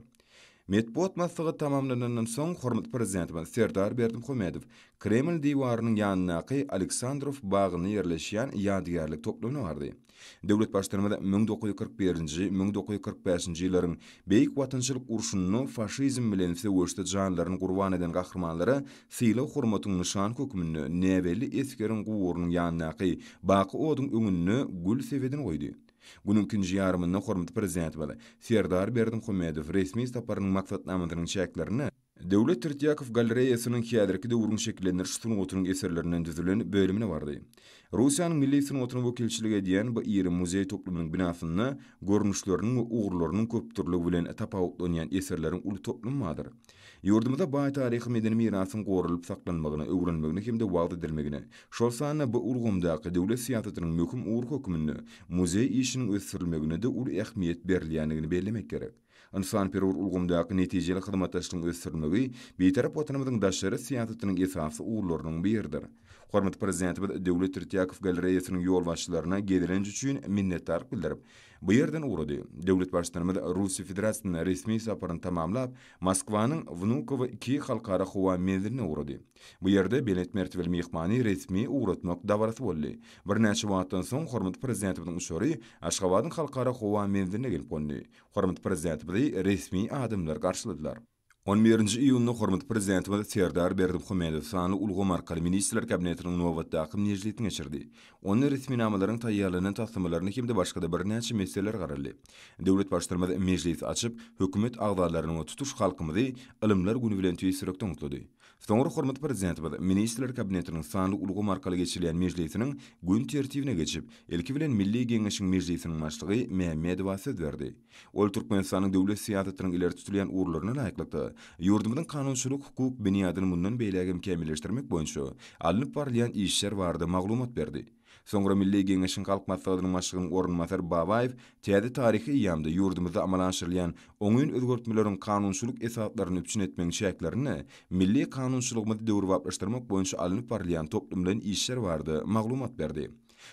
Metbugat maslahaty tamamlanandan soň, hormatly Prezidentimiz Serdar Berdimuhamedow Kreml diwarynyň ýanyndaky Aleksandrow bagynda ýerleşýän ýadygärlik toplumyna bardy. Döwlet Baştutanymyz 1941-nji, 1945-nji ýyllaryň Beýik Watançylyk urşunda faşizm bilen söweşde janlaryny gurban eden gahrymanlara sylag-hormatyň nyşany hökmünde näbelli esgeriň guburynyň ýanyndaky baky oduň öňünde gül sebedini goýdy. Günüň ikinji ýarymynda hormatly Prezidentimiz Serdar Berdimuhamedow resmi saparynyň maksatnamasynyň çäklerinde Döwlet Tretýakow galereýasynyň häzirki döwrüň şekillendiriş sungatynyň eserlerinden düzülen bölümine bardy. Russiýanyň milli sungatyna wekilçilik edýän bu iri muzeý toplumynyň binasynda görnüşleriniň we ugurlarynyň köpdürlügi bilen tapawutlanýan eserleriň uly toplumy bardyr. Ýurdumyzda baý taryhy-medeni mirasyň goralyp saklanmagyna, öwrenmegine hem-de wagyz edilmegine, şol sanda bu ulgamdaky döwlet syýasatynyň möhüm ugry hökmünde muzeý işiniň ösdürilmegine-de uly ähmiýet berilýändigini bellemek gerek. Ynsanperwer ulgamdaky netijeli hyzmatdaşlygyň ösdürilmegi Bitarap Watanymyzyň daşary syýasatynyň esasy ugurlarynyň biridir. Hormatly Prezidentimiz Döwlet Tretýakow galereýasynyň ýolbaşçylaryna gezelenç üçin minnetdarlyk bildirip, bu ýerden ugrady. Döwlet Baştutanymyz Russiýa Federasiýasyna resmi saparyny tamamlap, Moskwanyň Wnukowo II halkara howa menziline ugrady. Bu ýerde belent mertebeli myhmany resmi ugratmak dabarasy boldy. Birnäçe wagtdan soň hormatly Prezidentimiziň uçary Aşgabadyň halkara howa menziline gelip gondy. Hormatly Prezidentimizi resmi adamlar garşyladylar. On birinji iýunda hormatly Prezidentimiz Serdar Berdimuhamedow sanly ulgam arkaly Ministrler Kabinetiniň nobatdaky mejlisini geçirdi. Onda resminamalaryň taýýarlanan taslamalaryna hem-de başga-da birnäçe meseleler garaldy. Döwlet Baştutanymyz mejlisi açyp, hökümet agzalaryny we tutuş halkymyzy Ylymlar güni bilen tüýs ýürekden gutlady. Soňra hormatly Prezidentimiz Ministrler Kabinetiniň sanly ulgam arkaly geçirilýän mejlisiniň gün tertibine geçip, ilki bilen Milli Geňeşiň Mejlisiniň Başlygy Mämmedowa söz berdi. Ol Türkmenistanyň döwlet syýasatynyň ileri tutulýan ugurlaryna laýyklykda, ýurdumyzyň kanunçylyk-hukuk binýadyny mundan beýläk hem kämilleşdirmek boýunça alnyp barylýan işler barada maglumat berdi. Soňra Milli Geňeşiň Halk Maslahatynyň Başlygynyň orunbasary Babaýew täze taryhy eýýamda ýurdumyzda amala aşyrylýan oňyn özgertmeleriň kanunçylyk esaslaryny üpjün etmegiň çäklerinde milli kanunçylygymyzy döwrebaplaşdyrmak boýunça alnyp barylýan toplumlaýyn işler barada maglumat berdi.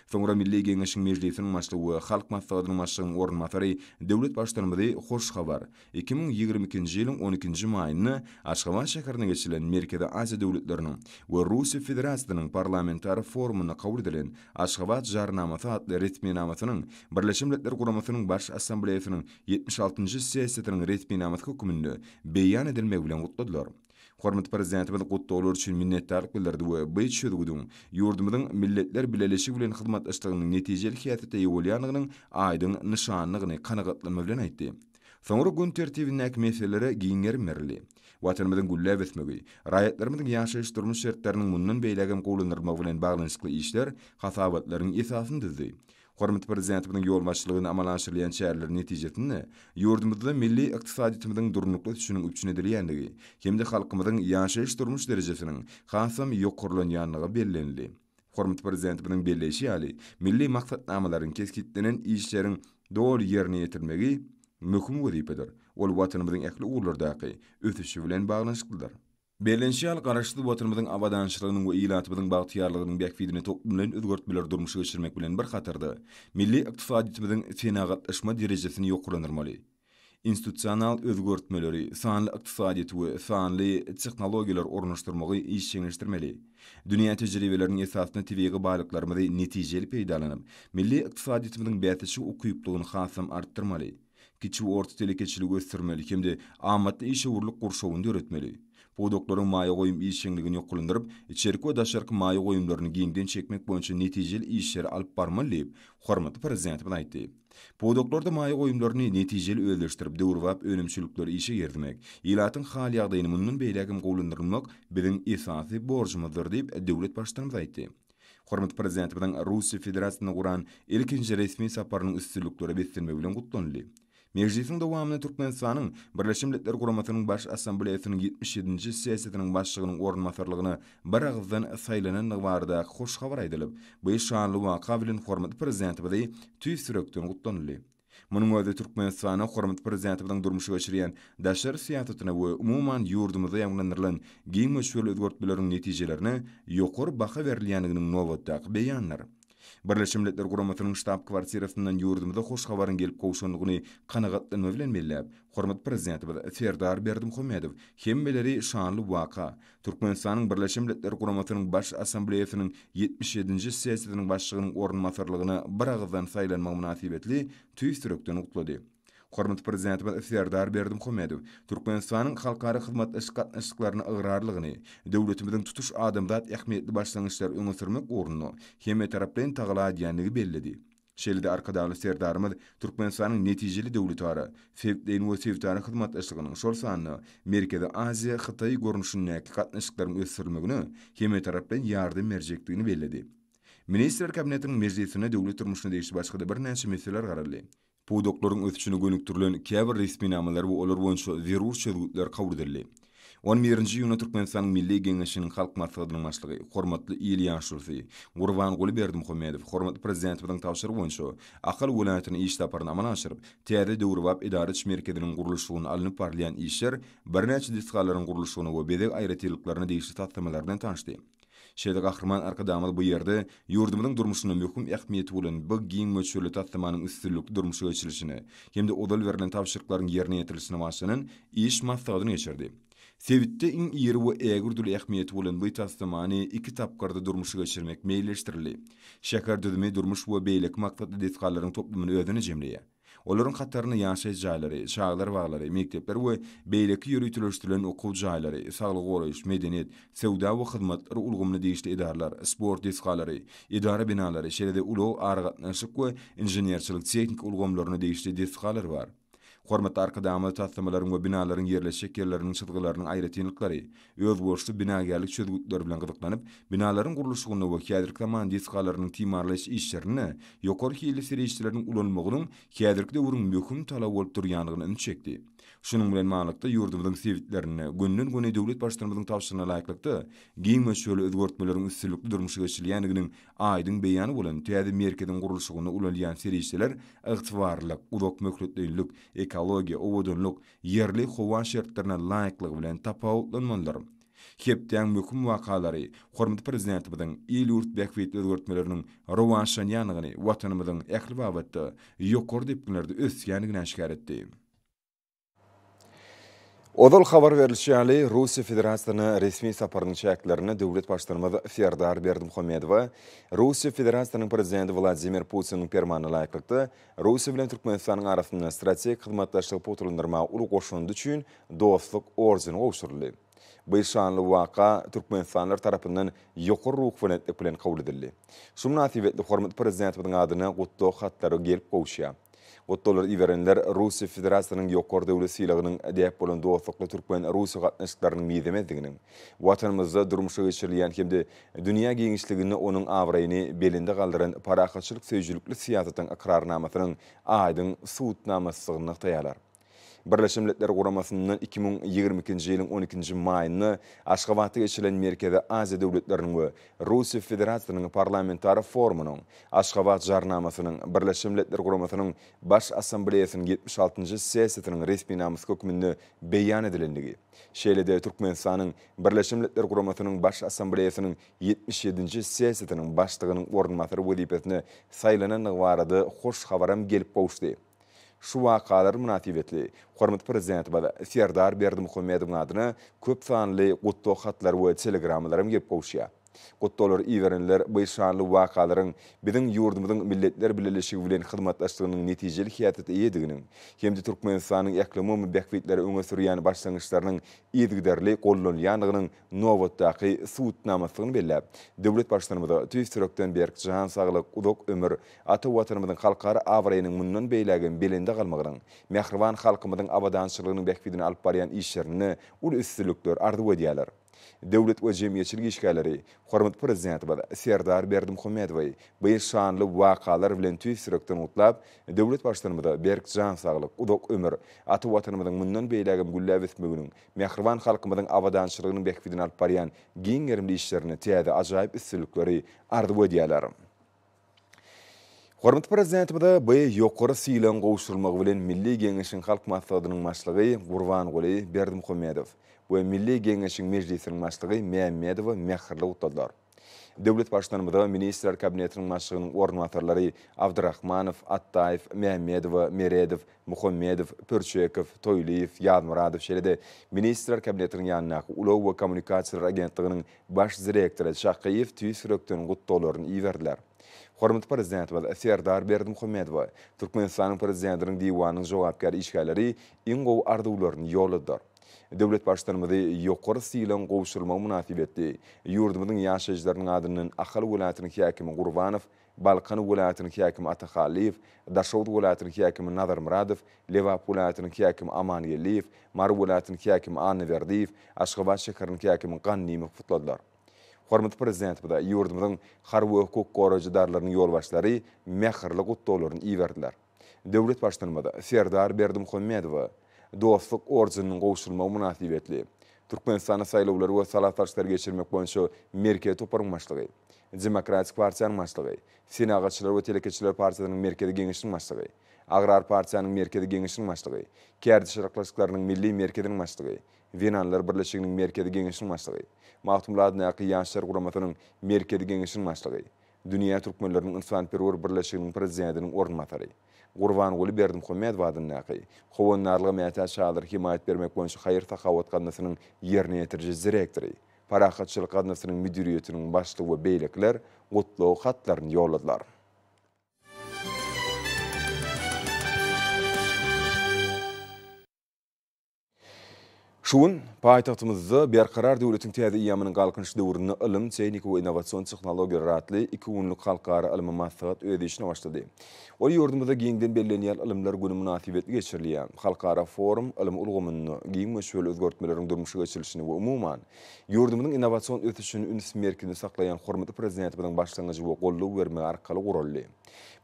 Soňra Milli Geňeşiň Mejlisiniň Başlygy we Halk Maslahatynyň Başlygynyň orunbasary döwlet Baştutanymyzy hoş habar, 2022-nji ýylyň on ikinji maýynda Aşgabat şäherinde geçirilen Merkezi Aziýa döwletleriniň we Russiýa Federasiýasynyň Parlamentara forumynda kabul edilen Aşgabat Jarnamasy atly resminamasynyň Birleşen Milletler Guramasynyň Baş Assambleýasynyň 76-njy sessiýasynyň resminamasy hökmünde beýan edilmegi bilen gutladylar. Hormatly Prezidentimiz gutlaglar üçin minnetdarlyk bildirdi we bu çözgüdiň ýurdumyzyň Milletler Bileleşigi bilen hyzmatdaşlygynyň netijeli häsiýete eýe bolýandygynyň aýdyň nyşanydygyny kanagatlanma bilen aýtdy. Soňra gün tertibindäki meselelere giň gerim berildi. Watanymyzyň gülläp ösmegi, raýatlarymyzyň ýaşaýyş-durmuş şertleriniň mundan beýlägem gowulandyrylmagy bilen baglanyşykly işler hasabatlaryň esasyny düzdi. Hormatly Prezidentimiziň ýolbaşçylygynda amala aşyrylýan çäreleriň netijesinde, ýurdumyzda milli ykdysadyýetimiziň durnukly ösüşiniň üpjün edilýändigi hem-de halkymyzyň ýaşaýyş-durmuş derejesiniň hasam ýokarlanýandygy bellenildi. Hormatly Prezidentimiziň belleýşi ýaly, milli maksatnamalaryň, kesgitlenen işleriň doly ýerine ýetirilmegi möhüm wezipedir. Ol Watanymyzyň ähli ugurlardaky ösüşi bilen baglanyşyklydyr. Bellenişi ýaly, Garaşsyz Watanymyzyň abadançylygynyň we ilatymyzyň bagtyýarlygynyň bähbidine toplumlaýyn özgertmeleri durmuşa geçirmek bilen bir hatarda, milli ykdysadyýetimiziň senagatlaşma derejesini ýokarlandyrmaly. Institusional özgertmeleri, sanly ykdysadyýeti we sanly tehnologiýalary ornaşdyrmagy işjeňleşdirmeli. Dünýä tejribeleriniň esasynda tebigy baýlyklarymyzy netijeli peýdalanyp, milli ykdysadyýetimiziň bäsleşige ukyplygyny hasam artdyrmaly. Kiçi we orta telekeçiligi ösdürmeli hem-de amatly işewürlik gurşawyny döretmeli. Pudaklaryň maýa goýum işjeňligini ýokarlandyryp, içerki we daşarky maýa goýumlaryny giňden çekmek boýunça netijeli işleri alyp barmaly diýip, hormatly Prezidentimiz aýtdy. Pudaklarda maýa goýumlaryny netijeli özleşdirip, döwrebap önümçilikleri işe girizmek, ilatyň hal-ýagdaýyny mundan beýläk hem gowulandyrmak biziň esasy borjumyzdyr diýip, döwlet Baştutanymyz aýtdy. Hormatly Prezidentimiziň Russiýa Federasiýasyna guran ilkinji resmi saparynyň üstünliklere beslenmegi bilen gutlanyldy. Mejlisiň dowamynda Türkmenistanyň Birleşen Milletler Guramasynyň Baş Assambleýasynyň 77-nji sessiýasynyň başlygynyň orunbasarlygyna biragyzdan saýlanandygy baradaky hoş habar aýdylyp, bu şanly waka bilen hormatly Prezidentimizi tüýs ýürekden gutlanyldy. Munuň özi Türkmenistanda hormatly Prezidentimiziň durmuşa geçirýän daşary syýasatyna we umuman ýurdumyzda ýaňlandyrylan giň möçberli özgertmeleriň netijelerine ýokary baha berilýändiginiň nobatdaky beýanydyr. Birleşen Milletler Guramasynyň ştab-kwartirasyndan ýurdumyza hoş habaryň gelip gowşandygyny kanagatlanma bilen belläp, hormatly Prezidentimiz Serdar Berdimuhamedow hemmeleri şanly waka, Türkmenistanyň Birleşen Milletler Guramasynyň Baş Assambleýasynyň 77-nji sessiýasynyň başlygynyň orunbasarlygyna biragyzdan saýlanmagy mynasybetli tüýs ýürekden gutlady. Hormatly Prezidentimiz Serdar Berdimuhamedow Türkmenistanyň halkara hyzmatdaşlyk gatnaşyklaryna ygrarlygyny, döwletimiziň tutuş adamzat ähmiýetli başlangyçlary öňe sürmek ugrunda hemmetaraplaýyn tagalla edýändigi belledi. Şeýle-de Arkadagly Serdarymyz Türkmenistanyň netijeli döwletara, sebitleýin we sebitara hyzmatdaşlygynyň, şol sanda Merkezi Aziýa, Hytaý görnüşindäki gatnaşyklaryň ösdürilmegine hemmetaraplaýyn ýardam berjekdigini belledi. Ministrler Kabinetiniň mejlisinde döwlet durmuşyna degişli başga-da birnäçe meseleler garaldy. Pudaklaryň ösüşine gönükdirilen käbir resminamalar we olar boýunça zerur çözgütler kabul edildi. On birinji iýunda Türkmenistanyň Milli Geňeşiniň Halk Maslahatynyň Başlygy, hormatly il ýaşulusy Gurbanguly Berdimuhamedow hormatly Prezidentimiziň tabşyrygy boýunça Ahal welaýatyna iş saparyny amala aşyryp, täze döwrebap edara iş merkeziniň gurluşygynda alnyp barylýan işler, birnäçe desgalaryň gurluşygyna we bezeg aýratynlyklaryna degişli taslamalar bilen tanyşdy. Şeýle Gahryman Arkadagymyz bu ýerde ýurdumyzyň durmuşynda möhüm ähmiýeti bolan bu giň möçberli taslamanyň üstünlikli durmuşa geçirilişine hem-de ozal berlen tabşyryklaryň ýerine ýetirilişine başlanan iş maslahatyny geçirdi. Sebitde iň iri we ägirt uly ähmiýeti bolan bu taslamany iki tapgyrda durmuşa geçirmek meýilleşdirildi. Şäher düzümi durmuş we beýleki maksatly desgalaryň toplumyny özünde jemleýär. Olaryň hatarynda ýaşaýyş jaýlary, çagalar baglary, mekdepler we beýleki ýöriteleşdirilen okuw jaýlary, saglygy goraýyş, medeniýet, söwda we hyzmatlar ulgamyna degişli edaralar, sport desgalary, edara binalary, şeýle-de ulag, aragatnaşyk we inženerçilik-tehniki ulgamlaryna degişli desgalar bar. Hormatly Arkadagymyz taslamalaryň we binalaryň ýerleşjek ýerleriniň çyzgylarynyň aýratynlyklary, özboluşly binagärlik çözgütleri bilen gyzyklanyp, binalaryň gurluşygynda we häzirki zaman desgalarynyň timarlaýyş işlerinde ýokary hilli serişdeleriniň ulanylmagynyň häzirki döwrüň möhüm talaby bolup durýandygyna üns çekdi. Şunuň bilen baglylykda, ýurdumyzyň sebitlerinde günden-güne döwlet Baştutanymyzyň tabşyrygyna laýyklykda, giň möçberli özgertmeleriň üstünlikli durmuşa geçirilýändiginiň aýdyň beýany bolan täze merkeziň gurluşygynda ulanylýan serişdeler ygtybarlylyk, uzak möhletleýinlik, ekologiýa, owadanlyk, ýerli howa şertlerine laýyklygy bilen tapawutlanmalydyr. Hepdäň möhüm wakalary hormatly Prezidentimiziň il-ýurt bähbitli özgertmeleriniň rowaçlanýandygyny, Watanymyzyň ähli babatda ýokary depginlerde ösýändigini äşgär etdi. Ozal habar berlişi ýaly, Russiýa Federasiýasyna resmi saparynyň çäklerinde döwlet Baştutanymyz Serdar Berdimuhamedowa Russiýa Federasiýasynyň Prezidenti Wladimir Putiniň Permanyna laýyklykda, Russiýa bilen Türkmenistanyň arasynda strategik hyzmatdaşlygy pugtalandyrmaga uly goşandy üçin Dostluk ordeni gowşuryldy. Bu şanly waka türkmenistanlylar tarapyndan ýokary ruhubelentlik bilen kabul edildi. Şu mynasybetli hormatly Prezidentimiziň adyna gutlag hatlary gelip gowuşýar. Gutlaglary iberenler Russiýa Federasiýasynyň ýokary döwlet sylagynyň däp bolan dostlukly türkmen-russiýa gatnaşyklarynyň mizemezdiginiň, Watanymyzda durmuşa geçirilýän hem-de dünýä giňişliginde onuň abraýyny belende galdyran parahatçylyk söýüjilikli syýasatyň ykrarnamasynyň aýdyň subutnamasydygyny nygtaýarlar. Birleşen Milletler Guramasyndan 2022-nji ýylyň on ikinji maýynda Aşgabatda geçirilen Merkezi Aziýa döwletleriniň we Russiýa Federasiýasynyň Parlamentara forumynyň Aşgabat Jarnamasynyň Birleşen Milletler Guramasynyň Baş Assambleýasynyň 76-njy sessiýasynyň resminamasy hökmünde beýan edilendigi, şeýle-de Türkmenistanyň Birleşen Milletler Guramasynyň Baş Assambleýasynyň 77-nji sessiýasynyň Başlygynyň orunbasary wezipesine saýlanandygy barada hoş habaram gelip gowuşdy. Şu wakalar mynasybetli hormatly Prezidentimiz Serdar Berdimuhamedowyň adyna köp sanly gutlag hatlary we telegrammalar hem gelip gowuşýar. Gutlaglary iberenler bu şanly wakalaryň biziň ýurdumyzyň Milletler Bileleşigi bilen hyzmatdaşlygynyň netijeli häsiýete eýediginiň hem-de Türkmenistanyň ählumumy bähbitleri öňe sürýän başlangyçlarynyň yzygiderli gollanylýandygynyň nobatdaky subutnamasydygyny belläp, döwlet Baştutanymyza tüýs ýürekden berk jan saglyk, uzak ömür, ata Watanymyzyň halkara abraýynyň mundan beýlägem belende galmagynyň, mähriban halkymyzyň abadançylygynyň bähbidine alyp barýan işlerinde uly üstünlikler arzuw edýärler. Döwlet we jemgyýetçilik işgärleri hormatly Prezidentimiz Serdar Berdimuhamedowy bu şanly wakalar bilen tüýs ýürekden gutlap, döwlet Baştutanymyza berk jan saglyk, uzak ömür, ata Watanymyzyň mundan beýlägem gülläp ösmeginiň, mähriban halkymyzyň abadançylygynyň bähbidine alyp barýan giň gerimli işlerinde täze ajaýyp üstünlikleri arzuw edýärler. Hormatly Prezidentimize bu ýokary sylagyň gowşurylmagy bilen Milli Geňeşiň Halk Maslahatynyň Başlygy Gurbanguly Berdimuhamedow we Milli Geňeşiň Mejlisiniň Başlygy Mämmedowa mähirli gutladylar. Döwlet Baştutanymyza Ministrler Kabinetiniň Başlygynyň orunbasarlary Abdyrahmanow, Atdaýew, Mämmedowa, Meredow, Muhammedow, Pürçekow, Toýlyýew, Ýazmyradow şeýle-de Ministrler Kabinetiniň ýanyndaky Ulag we kommunikasiýalar agentliginiň Baş direktory Çakyýew tüýs ýürekden gutlaglaryny iberdiler. Hormatly Prezidentimiz Serdar Berdimuhamedowa Türkmenistanyň Prezidentiniň Diwanynyň jogapkär işgärleri iň gowy arzuwlaryny ýolladylar. Döwlet Baştutanymyzy ýokary sylagyň gowşurylmagy mynasybetli ýurdumyzyň ýaşaýjylarynyň adyndan Ahal welaýatynyň häkimi Gurbanow, Balkan welaýatynyň häkimi Ata Hallyýew, Daşoguz welaýatynyň häkimi Nazarmyradow, Lebap welaýatynyň häkimi Amangeldiýew, Mary welaýatynyň häkimi Annaberdiýew, Aşgabat şäheriniň häkimi Gannymow gutladylar. Hormatly Prezidentimize ýurdumyzyň harby we hukuk goraýjy edaralarynyň ýolbaşçylary mähirli gutlaglaryny iberdiler. Döwlet Baştutanymyz Serdar Berdimuhamedowa Dostluk ordeniniň gowşurylmagy mynasybetli Türkmenistanda saýlawlary we sala salşyklary geçirmek boýunça Merkezi toparyň başlygy, Demokratik partiýanyň başlygy, Senagatçylar we telekeçiler partiýasynyň Merkezi Geňeşiniň başlygy, Agrar partiýanyň Merkezi Geňeşiniň başlygy, Kärdeşler arkalaşyklarynyň Milli merkeziniň başlygy, Zenanlar birleşiginiň Merkezi Geňeşiniň başlygy, Magtymguly adyndaky Ýaşlar guramasynyň Merkezi Geňeşiniň başlygy, Dünýä türkmenleriniň ynsanperwer birleşiginiň prezidentiniň orunbasary, Gurbanguly Berdimuhamedow adyndaky Howandarlyga mätäç çagalara hemaýat bermek boýunça haýyr-sahawat gaznasynyň ýerine ýetiriji direktory, Parahatçylyk gaznasynyň müdiriýetiniň başlygy we beýlekiler gutlag hatlaryny ýolladylar. Şu gün paýtagtymyzda Berkarar döwletiň täze eýýamynyň Galkynyş döwründe ylym, tehnika we innowasion tehnologiýalar atly iki günlük halkara ylmy maslahat öz işine başlady. Ol ýurdumyzda giňden bellenýän Ylymlar güni mynasybetli geçirilýär. Halkara forum ylym ulgamynda giň möçberli özgertmeleriň durmuşa geçirilişini we umuman, ýurdumyzyň innowasion ösüşini üns merkezinde saklaýan hormatly Prezidentimiziň başlangyjy we goldaw bermegi arkaly guraldy.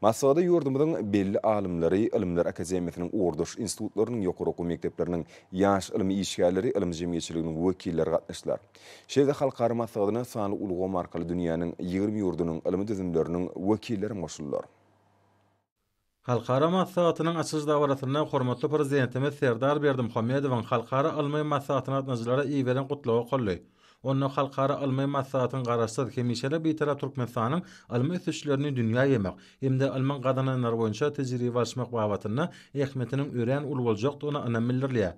Maslahata ýurdumyzyň belli alymlary, Ylymlar akademiýasynyň ugurdaş institutlarynyň, ýokary okuw mekdepleriniň ýaş ylmy işgärleri, ylym jemgyýetçiliginiň wekilleri gatnaşdylar. Şeýle-de halkara maslahatyna sanly ulgam arkaly dünýäniň 20 ýurdunyň ylmy düzümleriniň wekilleri hem goşuldylar. Halkara maslahatynyň açylyş dabarasynda hormatly Prezidentimiz Serdar Berdimuhamedowyň halkara ylmy maslahatyna gatnaşyjylara iberen Gutlagy okaldy. Onda halkara ylmy maslahatyň Garaşsyz, hemişelik Bitarap Türkmenistanyň ylmy ösüşlerini dünýä ýaýmak hem-de ylmyň gazananlary boýunça tejribe alyşmak babatynda ähmiýetiniň örän uly boljakdygyna ynam bildirilýär.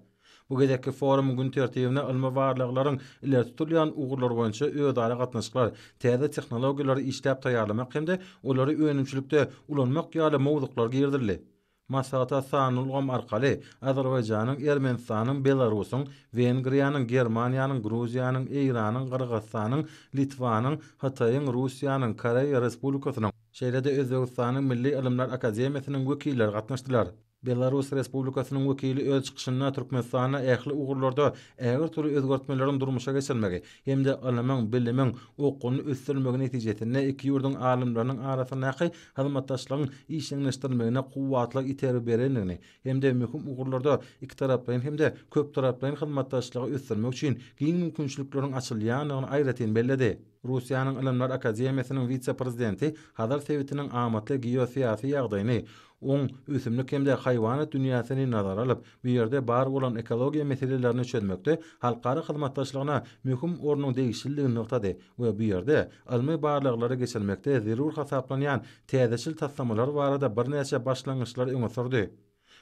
Bu gezekki forumyň gün tertibine ylmy barlaglaryň ileri tutulýan ugurlary boýunça özara gatnaşyklar, täze tehnologiýalary işläp taýýarlamak hem-de olary önümçilikde ulanmak ýaly mowzuklar girizildi. Maslahata sanly ulgam arkaly Azerbaýjanyň, Ermenistanyň, Belarusyň, Wengriýanyň, Germaniýanyň, Gruziýanyň, Eýranyň, Gyrgyzystanyň, Litwanyň, Hytaýyň, Russiýanyň, Koreýa Respublikasynyň, şeýle-de Özbegistanyň Milli ylymlar akademiýasynyň wekilleri gatnaşdylar. Belarus Respublikasynyň wekili öz çykyşynda Türkmenistanda ähli ugurlarda ägirt uly özgertmeleriň durmuşa geçirilmegi hem-de ylymyň, bilimiň okgunly ösdürilmegi netijesinde iki ýurduň alymlarynyň arasyndaky hyzmatdaşlygyň işjeňleşdirilmegine kuwwatly itergi berendigini hem-de möhüm ugurlarda ikitaraplaýyn hem-de köptaraplaýyn hyzmatdaşlygy ösdürmek üçin giň mümkinçilikleriň açylýandygyny aýratyn belledi. Russiýanyň Ylymlar akademiýasynyň wise-prezidenti Hazar sebitiniň amatly geosyýasy ýagdaýyny, oň ösümlik hem-de haýwanat dünýäsini nazara alyp, bu ýerde bar bolan ekologiýa meselelerini çözmekde halkara hyzmatdaşlygyna möhüm ornuň degişlidigini nygtady we bu ýerde ylmy barlaglary geçirmekde zerur hasaplanýan täzeçil taslamalar barada birnäçe başlangyçlary öňe sürdi.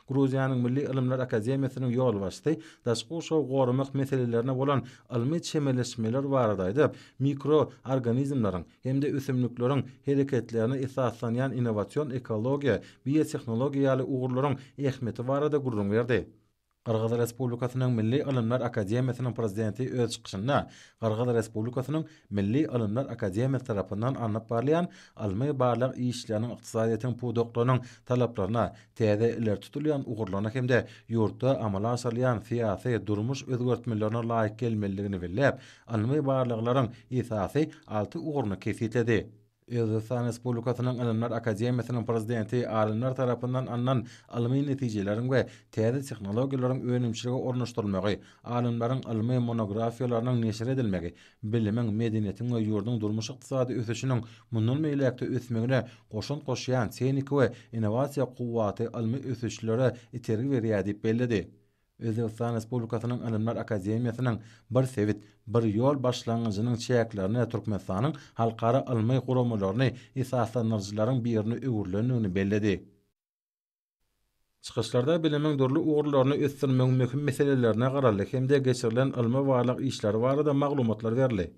Gruziýanyň Milli ylymlar akademiýasynyň ýolbaşçysy daşky gurşawy goramak meselelerine bolan ylmy çemeleşmeler barada aýdyp, mikroorganizmleriň hem-de ösümlikleriň hereketlerine esaslanýan innowasion ekologiýa, biotehnologiýa ýaly ugurlaryň ähmiýeti barada gürrüň berdi. Gyrgyz Respublikasynyň Milli Ylymlar akademiýasynyň Prezidenti öz çykyşynda Gyrgyz Respublikasynyň Milli Ylymlar akademiýasy tarapyndan alnyp barylýan ylmy-barlag işleriniň ykdysadyýetiň pudaklarynyň talaplaryna, täze ileri tutulýan ugurlaryna hem-de ýurtda amala aşyrylýan syýasy, durmuş özgertmelerine laýyk gelmelidigini belläp, ylmy barlaglaryň esasy alty ugruny kesgitledi. Özbegistan Respublikasynyň Ylymlar akademiýasynyň Prezidenti alymlar tarapyndan alnan ylmy netijeleriň we täze tehnologiýalaryň önümçilige ornaşdyrylmagy, alymlaryň ylmy monografiýalarynyň neşir edilmegi, bilimiň, medeniýetiň we ýurduň durmuş-ykdysady ösüşiniň mundan beýläk-de ösmegine goşant goşýan tehniki we innowasiýa kuwwaty ylmy ösüşlere itergi berýär diýip belledi. Özbegistan Respublikasynyň Ylymlar akademiýasynyň Bir sebit, bir ýol başlangyjynyň çäklerinde Türkmenistanyň halkara ylmy guramalaryny esaslandyryjylaryň birine öwrülendigini belledi. Çykyşlarda bilimiň dürli ugurlaryny ösdürmegiň möhüm meselelerine garaldy hem-de geçirilen ylmy-barlag işleri barada maglumatlar berildi.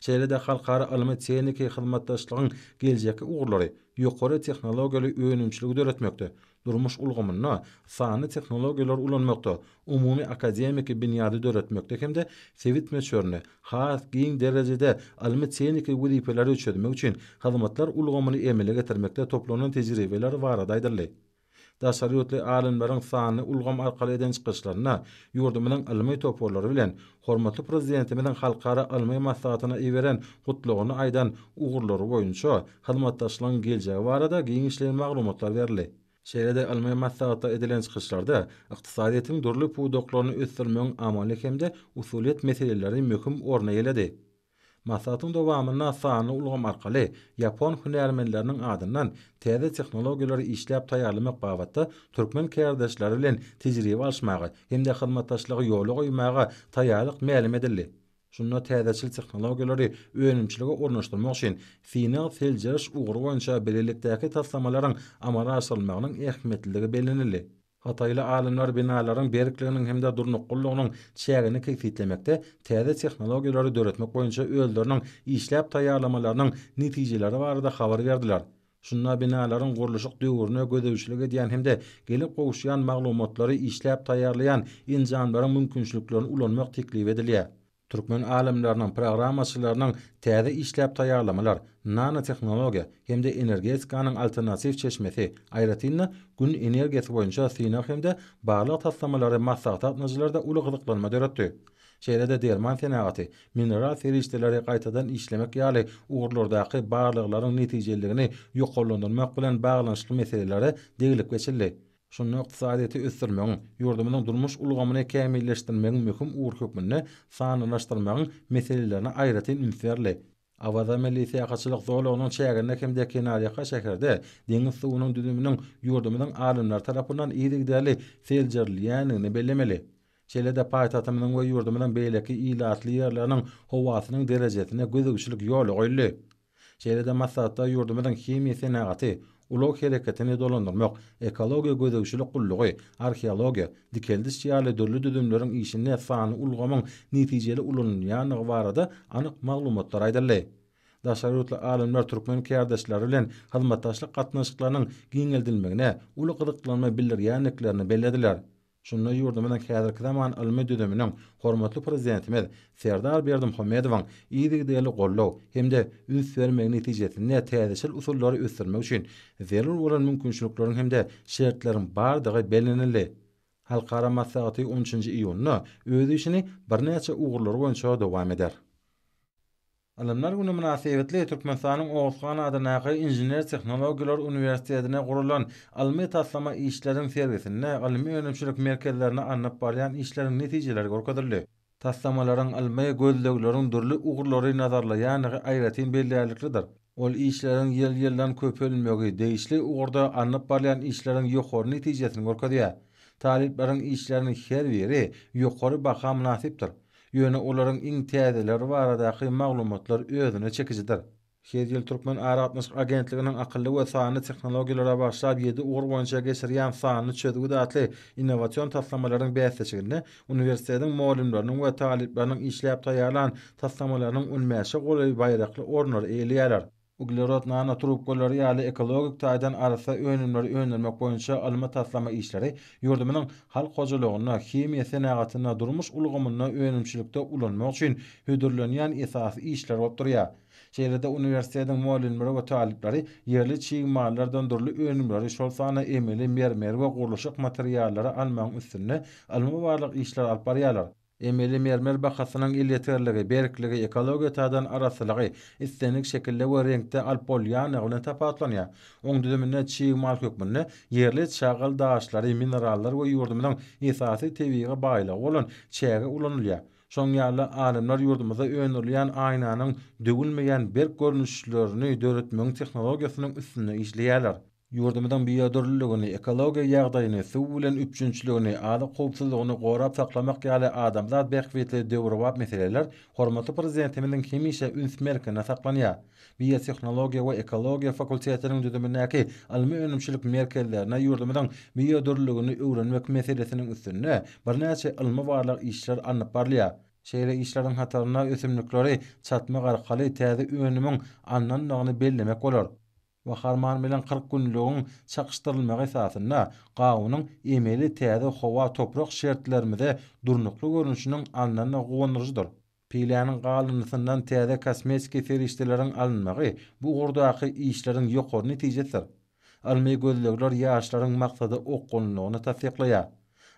Şeýle-de halkara ylmy-tehniki hyzmatdaşlygyň geljekki ugurlary, ýokary tehnologiýaly önümçiligi döretmekde, durmuş ulgamynda sanly tehnologiýalary ulanmakda, umumy akademiki binýady döretmekde hem-de sebit möçberinde has giň derejede ylmy-tehniki wezipeleri çözmek üçin hyzmatlar ulgamyny emele getirmekde toplanan tejribeler barada aýdyldy. Daşary ýurtly alymlaryň sanly ulgam arkaly eden çykyşlarynda ýurdumyzyň ylmy toparlary bilen hormatly Prezidentimiziň halkara ylmy maslahatyna iberen Gutlagyny aýdan ugurlary boýunça hyzmatdaşlygyň geljegi barada giňişleýin maglumatlar berildi. Şeýle-de ylmy maslahatda edilen çykyşlarda ykdysadyýetiň dürli pudaklaryny ösdürmegiň amaly hem-de usulyýet meseleleri möhüm orny eýeledi. Maslahatyň dowamynda sanly ulgam arkaly ýapon hünärmenleriniň adyndan täze tehnologiýalary işläp taýýarlamak babatda türkmen kärdeşleri bilen tejribe alyşmaga hem-de hyzmatdaşlygy ýola goýmaga taýýarlyk mälim edildi. Şunda täzeçil tehnologiýalary önümçilige ornaşdyrmak üçin synag-seljeriş ugry boýunça bilelikdäki taslamalaryň amala aşyrylmagynyň ähmiýetliligi bellenildi. Hytaýly alymlar binalaryň berkliginiň hem-de durnuklylygynyň çägini kesgitlemekde täze tehnologiýalary döretmek boýunça özleriniň işläp taýýarlamalarynyň netijeleri barada habar berdiler. Şunda binalaryň gurluşyk döwrüne gözegçilik edýän hem-de gelip gowuşýan maglumatlary işläp taýýarlaýan enjamlaryň mümkinçiliklerini ulanmak teklip edilýär. Türkmen alymlarynyň, programmaçylarynyň täze işläp taýýarlamalar, nanotehnologiýa hem-de energetikanyň alternatiw çeşmesi, aýratyn-da, Gün energiýasy boýunça synag hem-de barlag taslamalary maslahata gatnaşyjylarda uly gyzyklanma döretdi. Şeýle-de derman senagaty, mineral serişdeleri gaýtadan işlemek ýaly ugurlardaky barlaglaryň netijeliligini ýokarlandyrmak bilen baglanyşykly meselelere deglip geçildi. Şunda ykdysadyýeti ösdürmegiň, ýurdumyzyň durmuş ulgamyny kämilleşdirmegiň möhüm ugry hökmünde sanlylaşdyrmagyň meselelerine aýratyn üns berildi. Awaza milli syýahatçylyk zolagynyň çäginde hem-de kenarýaka şäherde deňiz suwunyň düzüminiň ýurdumyzyň alymlary tarapyndan yzygiderli seljerilýändigini bellemeli. Şeýle-de paýtagtymyzyň we ýurdumyzyň beýleki ilatly ýerleriniň howasynyň derejesine gözegçilik ýola goýuldy. Şeýle-de maslahatda ýurdumyzyň himiýa senagaty, ulag hereketini dolandyrmak, ekologiýa gözegçilik gullugy, arheologiýa, dikeldiş ýaly dürli düzümleriň işinde sanly ulgamyň netijeli ulanylýandygy barada anyk maglumatlar aýdyldy. Daşary ýurtly alymlar türkmen kärdeşleri bilen hyzmatdaşlyk gatnaşyklarynyň giňeldilmegine uly gyzyklanma bildirýändiklerini bellediler. Şunda ýurdumyzyň häzirki zaman ylmy düzüminiň hormatly Prezidentimiz Serdar Berdimuhamedowyň yzygiderli goldaw hem-de üns bermegi netijesinde täzeçil usullary ösdürmek üçin zerur bolan mümkinçilikleriň hem-de şertleriň bardygy bellenildi. Halkara maslahaty on üçünji iýunda öz işini birnäçe ugurlar boýunça dowam eder. Ylymlar güni mynasybetli Türkmenistanyň Oguzhan adyndaky Inžener-tehnologiýalar uniwersitetinde guralan ylmy-taslama işleriň sergisinde ylmy-önümçilik merkezlerinde alnyp barýan işleriň netijeleri görkezildi. Taslamalaryň ylmy gözlegleriň dürli ugurlary nazarlaýandygy aýratyn bellärliklidir. Ol işleriň ýyl-ýyldan köpelmegi degişli ugurda alnyp barylýan işleriň ýokary netijesini görkezýär. Talyplaryň işleriniň her biri ýokary baha mynasypdyr. Ýöne olaryň iň täzeleri baradaky maglumatlar özüne çekijidir. Her ýyl Türkmen aragatnaşyk agentliginiň akylly we sanly tehnologiýalara bagyşlap ýedi ugur boýunça geçirýän Sanly çözgüt atly innowasion taslamalaryň bäsleşiginde uniwersitetiň mugallymlarynyň we talyplarynyň işläp taýýarlan taslamalarynyň on bäşe golaýy baýrakly orunlary eýeleýärler. Uglerod nanotrubkalary ýaly ekologik taýdan arassa önümleri öndürmek boýunça ylmy-taslama işleri ýurdumyzyň halk hojalygynda, himiýa senagatynda, durmuş ulgamynda önümçilikde ulanmak üçin hödürlenýän esasy işler bolup durýar. Şeýle-de uniwersitetiň mugallymlary we talyplary ýerli çig mallardan dürli önümleri, şol sanda emeli mermer we gurluşyk materiallary almagyň üstünde ylmy-barlag işleri alyp barýarlar. Emeli mermer bahasynyň elýeterligi, berkligi, ekologiýa taýdan arassalygy, islendik şekilde we reňkde alyp bolýanlygy bilen tapawutlanýar. Oň düzüminde çig mal hökmünde ýerli çagyl daşlary, minerallar we ýurdumyzyň esasy tebigy baýlygy bolan çäge ulanylýar. Şonuň ýaly-da, alymlar ýurdumyzda öndürilýän aýnanyň döwülmeýän berk görnüşlerini döretmegiň tehnologiýasynyň üstünde işleýärler. Ýurdumyzyň biodürlüligini, ekologiýa ýagdaýyny, suw bilen üpjünçiligini, azyk howpsuzlygyny gorap saklamak ýaly adamzat bähbitli döwrebap meseleler hormatly Prezidentimiziň hemişe üns merkezinde saklanýar. Biotehnologiýa we ekologiýa fakultetiniň düzümindäki ylmy-önümçilik merkezlerinde ýurdumyzyň biodürlüligini öwrenmek meselesiniň üstünde birnäçe ylmy-barlag işler alnyp barylýar. Şeýle işleriň hatarynda ösümlikleri çatmak arkaly täze önümiň alnandygyny bellemek bolar. Waharman bilen 40 günlügiň çakyşdyrylmagy esasynda gawunyň emeli täze howa-toprak şertlerimize durnukly görnüşiniň alnandygy guwandyryjydyr. Piläniň galyndysyndan täze kosmetiki serişdeleriň alynmagy bu ugurdaky işleriň ýokary netijesidir. Ylmy gözlegler ýaşlaryň maksada okgunlylygyny tassyklaýar.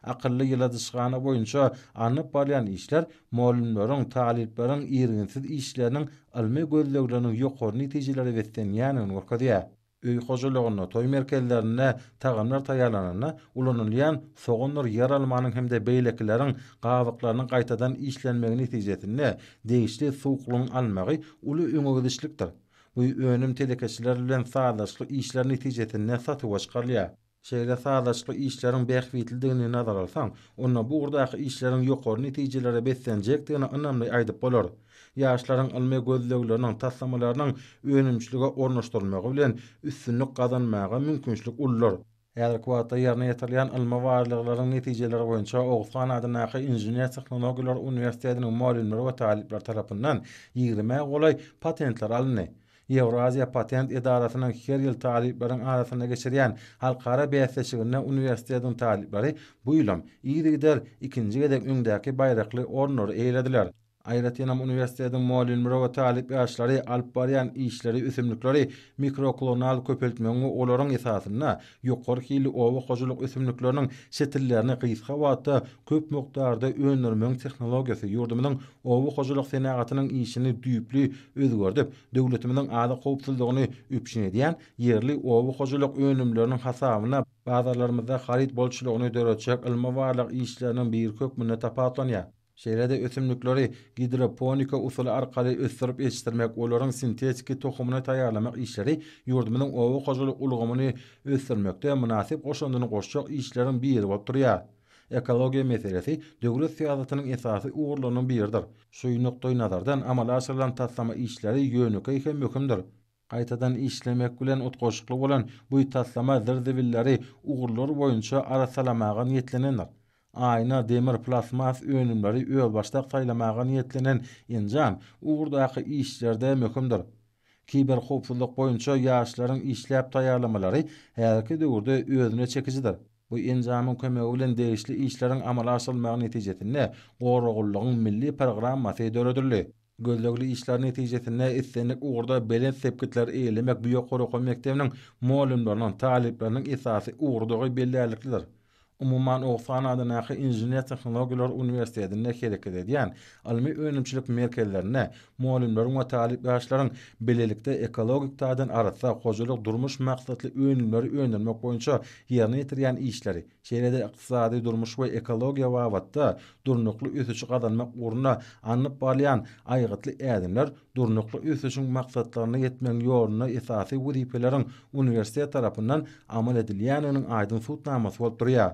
Akylly ýyladyşhana boýunça alnyp barylýan işler mugallymlaryň, talyplaryň irginsiz işleriniň ylmy gözlegleriniň ýokary netijelere beslenýändigini görkezýär. Öý hojalygynda, toý merkezlerinde tagamlar taýýarlananda ulanylýan sogandyr ýeralmanyň hem-de beýlekileriň gabyklarynyň gaýtadan işlenmegi netijesinde degişli suwuklygyň alynmagy uly öňegidişlikdir. Bu önüm telekeçiler bilen sazlaşykly işler netijesinde satuwa çykarylýar. Şeýle sazlaşykly işleriň bähbitlidigini nazara alsaň, onda bu ugurdaky işleriň ýokary netijelere beslenjekdigini ynamly aýdyp bolar. Ýaşlaryň ylmy gözlegleriniň, taslamalarynyň önümçilige ornaşdyrylmagy bilen üstünlik gazanmaga mümkinçilik uludyr. Häzirki wagtda ýerine ýetirilýän ylmy barlaglaryň netijeleri boýunça Oguzhan adyndaky Inžener-tehnologiýalar uniwersitetiniň mugallymlary we talyplary tarapyndan ýigrimä golaý patentler alyndy. Ýewraziýa patent edarasynyň her ýyl talyplaryň arasynda geçirýän halkara bäsleşiginde uniwersitetiň talyplary bu ýylam yzygider ikinji gezek öňdäki baýrakly orunlary eýelediler. Aýratynam uniwersitetiň mugallymlary we talyp ýaşlary alyp barýan işleri ösümlikleri mikroklonal köpeltmegiň we olaryň esasynda ýokary hilli oba hojalyk ösümlikleriniň şitillerini gysga wagtda köp mukdarda öndürmegiň tehnologiýasy ýurdumyzyň oba hojalyk senagatynyň işini düýpli özgerdip, döwletimiziň azyk howpsuzlygyny üpjün edýän ýerli oba hojalyk önümleriniň hasabyna bazarlarymyzda haryt bolçulygyny döretjek ylmy-barlag işleriniň biri hökmünde tapawutlanýar. Şeýle-de ösümlikleri gidroponika usuly arkaly ösdürip ýetişdirmek, olaryň sintetiki tohumyny taýýarlamak işleri ýurdumyzyň oba hojalyk ulgamyny ösdürmekde mynasyp goşandyny goşjak işleriň biri bolup durýar. Ekologiýa meselesi döwlet syýasatynyň esasy ugurlarynyň biridir. Şu nukdaýnazardan amala aşyrylan taslama işleri ýönekeý hem möhümdir. Gaýtadan işlemek bilen utgaşykly bolan bu taslama zir-zibilleri ugurlar boýunça arassalamaga niýetlenendir. Aýna, demir, plastmas önümleri özbaşdak saýlamaga niýetlenen enjam ugurdaky işlerde möhümdir. Kiberhowpsuzlyk boýunça ýaşlaryň işläp taýýarlamalary häzirki döwürde özüne çekijidir. Bu enjamyň kömegi bilen degişli işleriň amala aşyrylmagy netijesinde Goraglylygyň milli programmasy döredildi. Gözlegli işler netijesinde islendik ugurda belent sepgitleri eýelemek bu ýokary okuw mekdebiniň mugallymlarynyň, talyplarynyň esasy ugrudygy bellärliklidir. Umuman, Oguzhan adyndaky Inžener-tehnologiýalar uniwersitetinde hereket edýän ylmy-önümçilik merkezlerinde mugallymlaryň we talyp ýaşlaryň bilelikde ekologik taýdan arassa hojalyk-durmuş maksatly önümleri öndürmek boýunça ýerine ýetirýän işleri, şeýle-de ykdysady, durmuş we ekologiýa babatda durnukly ösüşi gazanmak ugrunda alnyp barylýan aýgytly ädimler durnukly ösüşiň maksatlaryna ýetmegiň ýolunda esasy wezipeleriň uniwersitet tarapyndan amal edilýändiginiň aýdyň subutnamasy bolup durýar.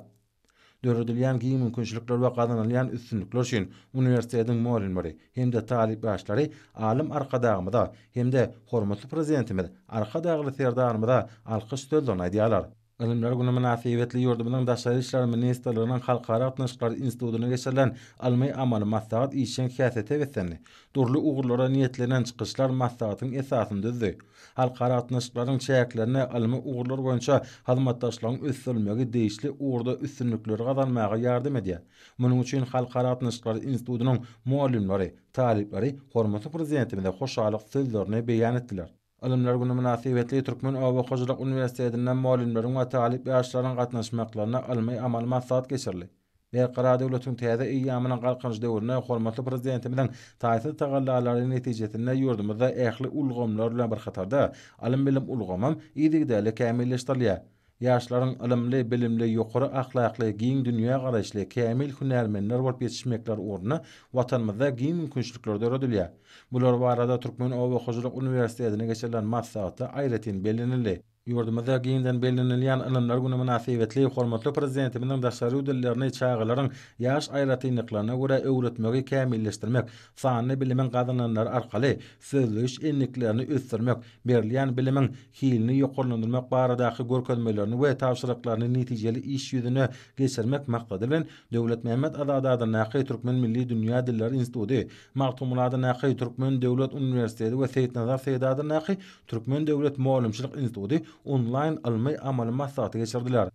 Döredilýän giň mümkinçilikler we gazanylýan üstünlikler üçin uniwersitetiň mugallymlary hem-de talyp ýaşlary alym Arkadagymyza hem-de hormatly Prezidentimiz Arkadagly Serdarymyza alkyş sözlerini aýdýarlar. Ylymlar güni mynasybetli ýurdumyzyň Daşary işler ministrliginiň Halkara gatnaşyklary institutynda geçirilen ylmy-amaly maslahat işjeň häsiýete beslendi. Dürli ugurlara niýetlenen çykyşlar maslahatyň esasyny düzdi. Halkara gatnaşyklaryň çäklerinde ylmy ugurlar boýunça hyzmatdaşlygyň ösdürilmegi degişli ugurda üstünlikleri gazanmaga ýardam edýär. Munuň üçin Halkara gatnaşyklary institutynyň mugallymlary, talyplary hormatly Prezidentimize hoşallyk sözlerini beýan etdiler. Ylymlar güni mynasybetli Türkmen oba hojalyk uniwersitetinde mugallymlaryň we talyp ýaşlaryň gatnaşmaklarynda ylmy-amaly maslahat geçirildi. Berkarar döwletiň täze eýýamynyň Galkynyş döwründe hormatly Prezidentimiziň taýsyz tagallalary netijesinde ýurdumyzda ähli ulgamlar bilen bir hatarda, ylym-bilim ulgamam yzygiderli kämilleşdirilýär. Ýaşlaryň ylymly, bilimli, ýokary ahlakly, giň dünýägaraýyşly, kämil hünärmenler bolup ýetişmekleri ugrunda Watanymyzda giň mümkinçilikler döredilýär. Bular barada Türkmen oba hojalyk uniwersitetinde geçirilen maslahatda aýratyn bellenildi. Ýurdumyzda giňden bellenilýän Ylymlar güni mynasybetli hormatly Prezidentimiziň daşary ýurt dillerini çagalaryň ýaş aýratynlyklaryna görä öwretmegi kämilleşdirmek, sanly bilimiň gazananlary arkaly sözleýiş endiklerini ösdürmek, berilýän bilimiň hilini ýokarlandyrmak baradaky görkezmelerini we tabşyryklaryny netijeli iş ýüzüne geçirmek maksady bilen Döwletmämmet Azady adyndaky Türkmen milli dünýä dilleri instituty, Magtymguly adyndaky Türkmen döwlet uniwersiteti we Seýitnazar Seýdi adyndaky Türkmen döwlet mugallymçylyk instituty onlaýn ylmy-amaly maslahaty geçirdiler.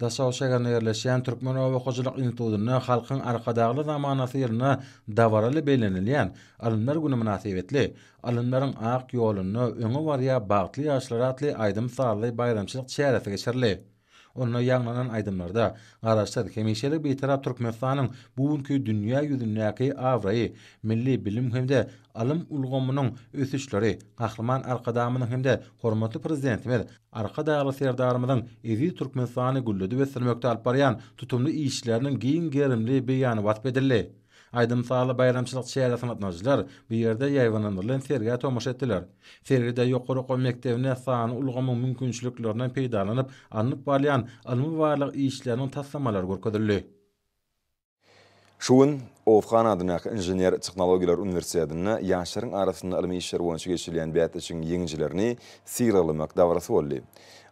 Daşoguz şäherinde ýerleşýän Türkmen oba hojalyk institutynda Halkyň Arkadagly zamanasy ýylynda dabaraly bellenilýän Ylymlar güni mynasybetli Ylymlaryň ak ýolunda öňe barýar bagtly ýaşlar atly aýdym-sazly baýramçylyk çäresi geçirildi. Onda ýaňlanan aýdymlarda Garaşsyz, hemişelik Bitarap Türkmenistanyň bu günki dünýä ýüzündäki abraýy, milli bilim hem-de ylym ulgamynyň ösüşleri, Gahryman Arkadagymyzyň hem-de hormatly Prezidentimiz Arkadagly Serdarymyzyň eziz Türkmenistany gülledip ösdürmekde alyp barýan tutumly işleriniň giň gerimli beýany wasp edildi. Aýdym-sazly baýramçylyk çäresine gatnaşyjylar bu ýerde ýaýbaňlandyrylan sergä tomaşa etdiler. Sergide ýokary okuw mekdebinde sanly ulgamyň mümkinçiliklerinden peýdalanyp alnyp barylýan ylmy-barlag işleriniň taslamalary görkezildi. Şu gün Oguzhan adyndaky Inžener-tehnologiýalar uniwersitetinde ýaşlaryň arasynda ylmy işler boýunça geçirilýän bäsleşigiň ýeňijilerini sylaglamak dabarasy boldy.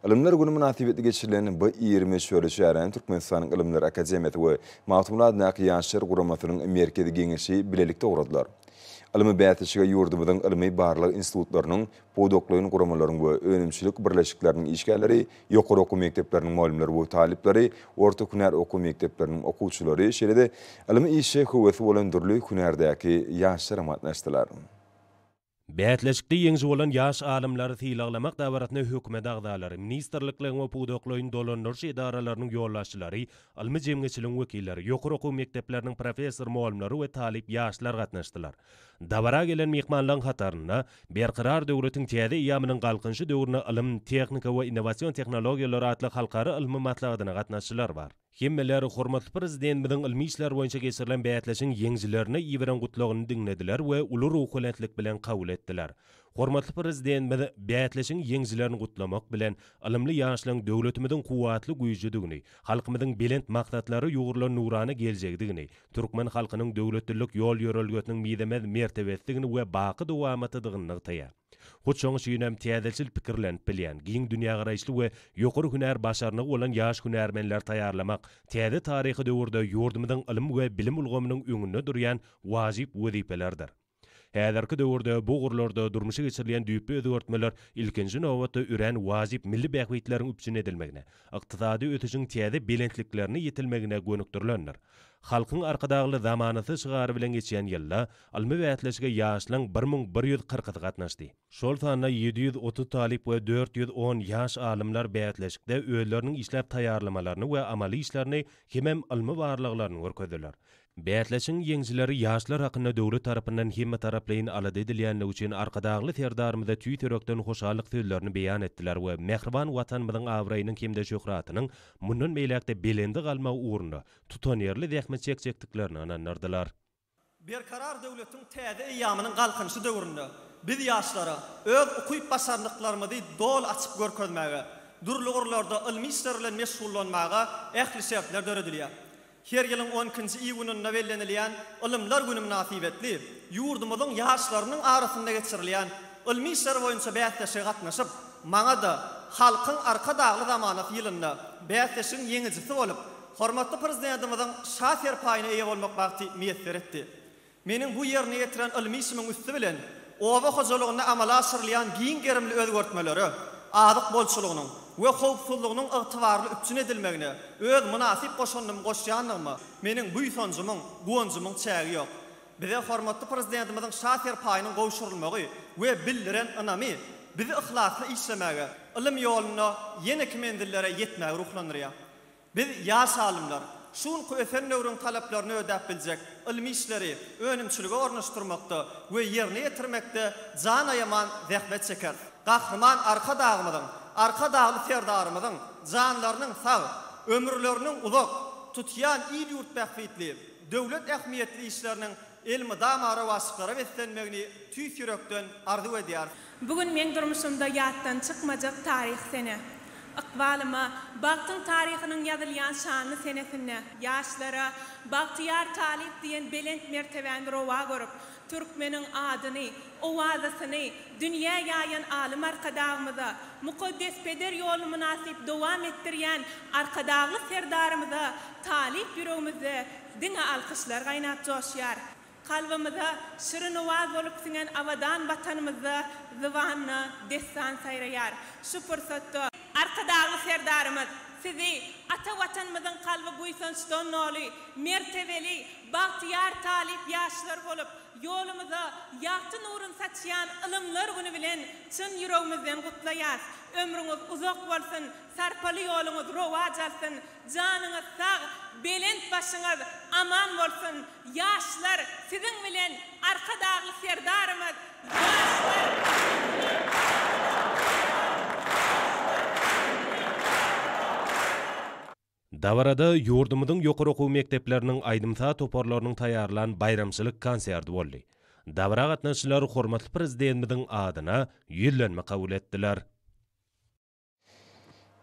Ylymlar güni mynasybetli geçirilen bu iri möçberli çäräni Türkmenistanyň Ylymlar akademiýasy we Magtymguly adyndaky Ýaşlar guramasynyň Merkezi Geňeşi bilelikde guradylar. Ylmy bäsleşige ýurdumyzyň ylmy-barlag institutlarynyň, pudaklaýyn guramalaryň we önümçilik birleşikleriniň işgärleri, ýokary okuw mekdepleriniň mugallymlary we talyplary, orta hünär okuw mekdepleriniň okuwçylary, şeýle-de ylmy işe höwesi bolan dürli hünärdäki ýaşlaram gatnaşdylar. Bäsleşikde ýeňiji bolan ýaş alymlary sylaglamak dabarasyna hökümet agzalary, ministrlikleriň we pudaklaýyn dolandyryş edaralarynyň ýolbaşçylary, ylmy jemgyýetçiligiň wekilleri, ýokary okuw mekdepleriniň professor-mugallymlary we talyp ýaşlar gatnaşdylar. Dabara gelen myhmanlaryň hatarynda Berkarar döwletiň täze eýýamynyň Galkynyşy döwründe ylym, tehnika we innowasion tehnologiýalar atly halkara ylmy maslahatyna gatnaşyjylar bar. Hemmeler hormatly Prezidentimiziň ylmy işler boýunça geçirilen bäsleşigiň ýeňijilerine iberen gutlagyny diňlediler we uly ruhubelentlik bilen kabul etdiler. Hormatly Prezidentimiz bäsleşigiň ýeňijilerini gutlamak bilen, ylymly ýaşlaryň döwletimiziň kuwwatly güýjüdigini, halkymyzyň belent maksatlara ýugrulan nurana geljegidigini, türkmen halkynyň döwletlilik ýol-ýörelgesiniň mizemez mertebesidigini we baky dowamatydygyny nygtaýar. Hut şoň üçinem täzeçil pikirlenip bilýän, giň dünýägaraýyşly we ýokary hünär başarnygy bolan ýaş hünärmenleri taýýarlamak täze taryhy döwürde ýurdumyzyň ylym we bilim ulgamynyň öňünde durýan wajyp wezipelerdir. Häzirki döwürde bu ugurlarda durmuşa geçirilýän düýpli özgertmeler ilkinji nobatda örän wajyp milli bähbitleriň üpjün edilmegine, ykdysady ösüşiň täze belentliklerine ýetilmegine gönükdirilendir. Halkyň Arkadagly zamanasy şygary bilen geçýän ýylda ylmy bäsleşige ýaşlaň 1140-ysy gatnaşdy. Şol sanda 730 talyp we 410 ýaş alymlar bäsleşikde özleriniň işläp taýýarlamalaryny we amaly işlerini hemem ylmy barlaglaryny görkezdiler. Bäsleşigiň ýeňijileri ýaşlar hakynda döwlet tarapyndan hemmetaraplaýyn alada edilýändigi üçin Arkadagly Serdarymyza tüýs ýürekden hoşallyk sözlerini beýan etdiler we mähriban Watanymyzyň abraýynyň hem-de şöhratynyň mundan beýläk-de belende galmagy ugrunda tutanýerli zähmet çekjekdiklerine ynandyrdylar. Berkarar döwletiň täze eýýamynyň Galkynyşy döwründe biz ýaşlara öz ukyp-başarnyklarymyzy doly açyp görkezmäge, dürli ugurlarda ylmy işler bilen meşgullanmaga ähli şertler döredilýär. Her ýylyň on ikinji iýunynda bellenilýän Ylymlar güni mynasybetli ýurdumyzyň ýaşlarynyň arasynda geçirilýän. ylmy işler boýunça bäsleşige gatnaşyp, maňa-da Halkyň Arkadagly zamanasy ýylynda bäsleşigiň ýeňijisi bolup, hormatly Prezidentimiziň Şa serpaýyna eýe bolmak bagty miýesser etdi. Meniň bu ýerine ýetiren ylmy işimiň üsti bilen oba hojalygynda amala aşyrylýan giň gerimli özgertmelere, azyk bolçulygynyň we howpsuzlygynyň ygtybarly üpjün edilmegine öz mynasyp goşandymy goşýandygyma meniň buýsanjymyň, guwanjymyň çägi ýok. Bize hormatly Prezidentimiziň Şa serpaýynyň gowşurylmagy we bildiren ynamy bizi yhlasly işlemäge, ylym ýolunda ýeneki menzillere ýetmäge ruhlandyrýar. Biz, ýaş alymlar, şu günki ösen döwrüň talaplaryny ödäp biljek ylmy işleri önümçilige ornaşdyrmakda we ýerine ýetirmekde jan aýaman zähmet çekeris. Gahryman Arkadagymyzyň, Arkadagly Serdarymyzyň janlarynyň sag, ömürleriniň uzak, tutýan il-ýurt bähbitli, döwlet ähmiýetli işleriniň elmydama rowaçlyklara beslenmegini tüýs ýürekden arzuw edýäris. Bu gün meň durmuşymda ýatdan çykmajak taryhy sene. Ykbalyma bagtyň taryhynyň ýazylýan şanly senesinde ýaşlara Bagtyýar talyp diýen belent mertebäni rowa görüp, türkmeniň adyny, owazasyny dünýä ýaýan alym Arkadagymyza, mukaddes peder ýoluny mynasyp dowam etdirýän Arkadagly Serdarymyza talyp ýüregimizde diňe alkyşlar gaýnap joşýar. Kalbymyza şirin owaz bolup siňen abadan Watanymyzda zybanda dessan saýraýar. Şu pursatda. Arkadagly Serdarymyz, Sizi, ata Watanymyzyň kalby buýsançdan doly, mertebeli, bagtyýar talyp ýaşlar bolup, ýolumyza ýagty nuruny saçýan Ylymlar güni bilen çyn ýüregimizden gutlaýas. Ömrüňiz uzak bolsun, sarpaly ýoluňyz rowaç alsyn, Janyňyz sag, belent başyňyz aman bolsun! Ýaşlar siziň bilen Arkadagly Serdarymyz Ýaşlar siziň bilen Dabarada ýurdumyzyň ýokary okuw mekdepleriniň aýdym-saz toparlarynyň taýýarlan baýramçylyk konserti boldy. Dabara gatnaşyjylar hormatly Prezidentimiziň adyna ýüzlenme kabul etdiler.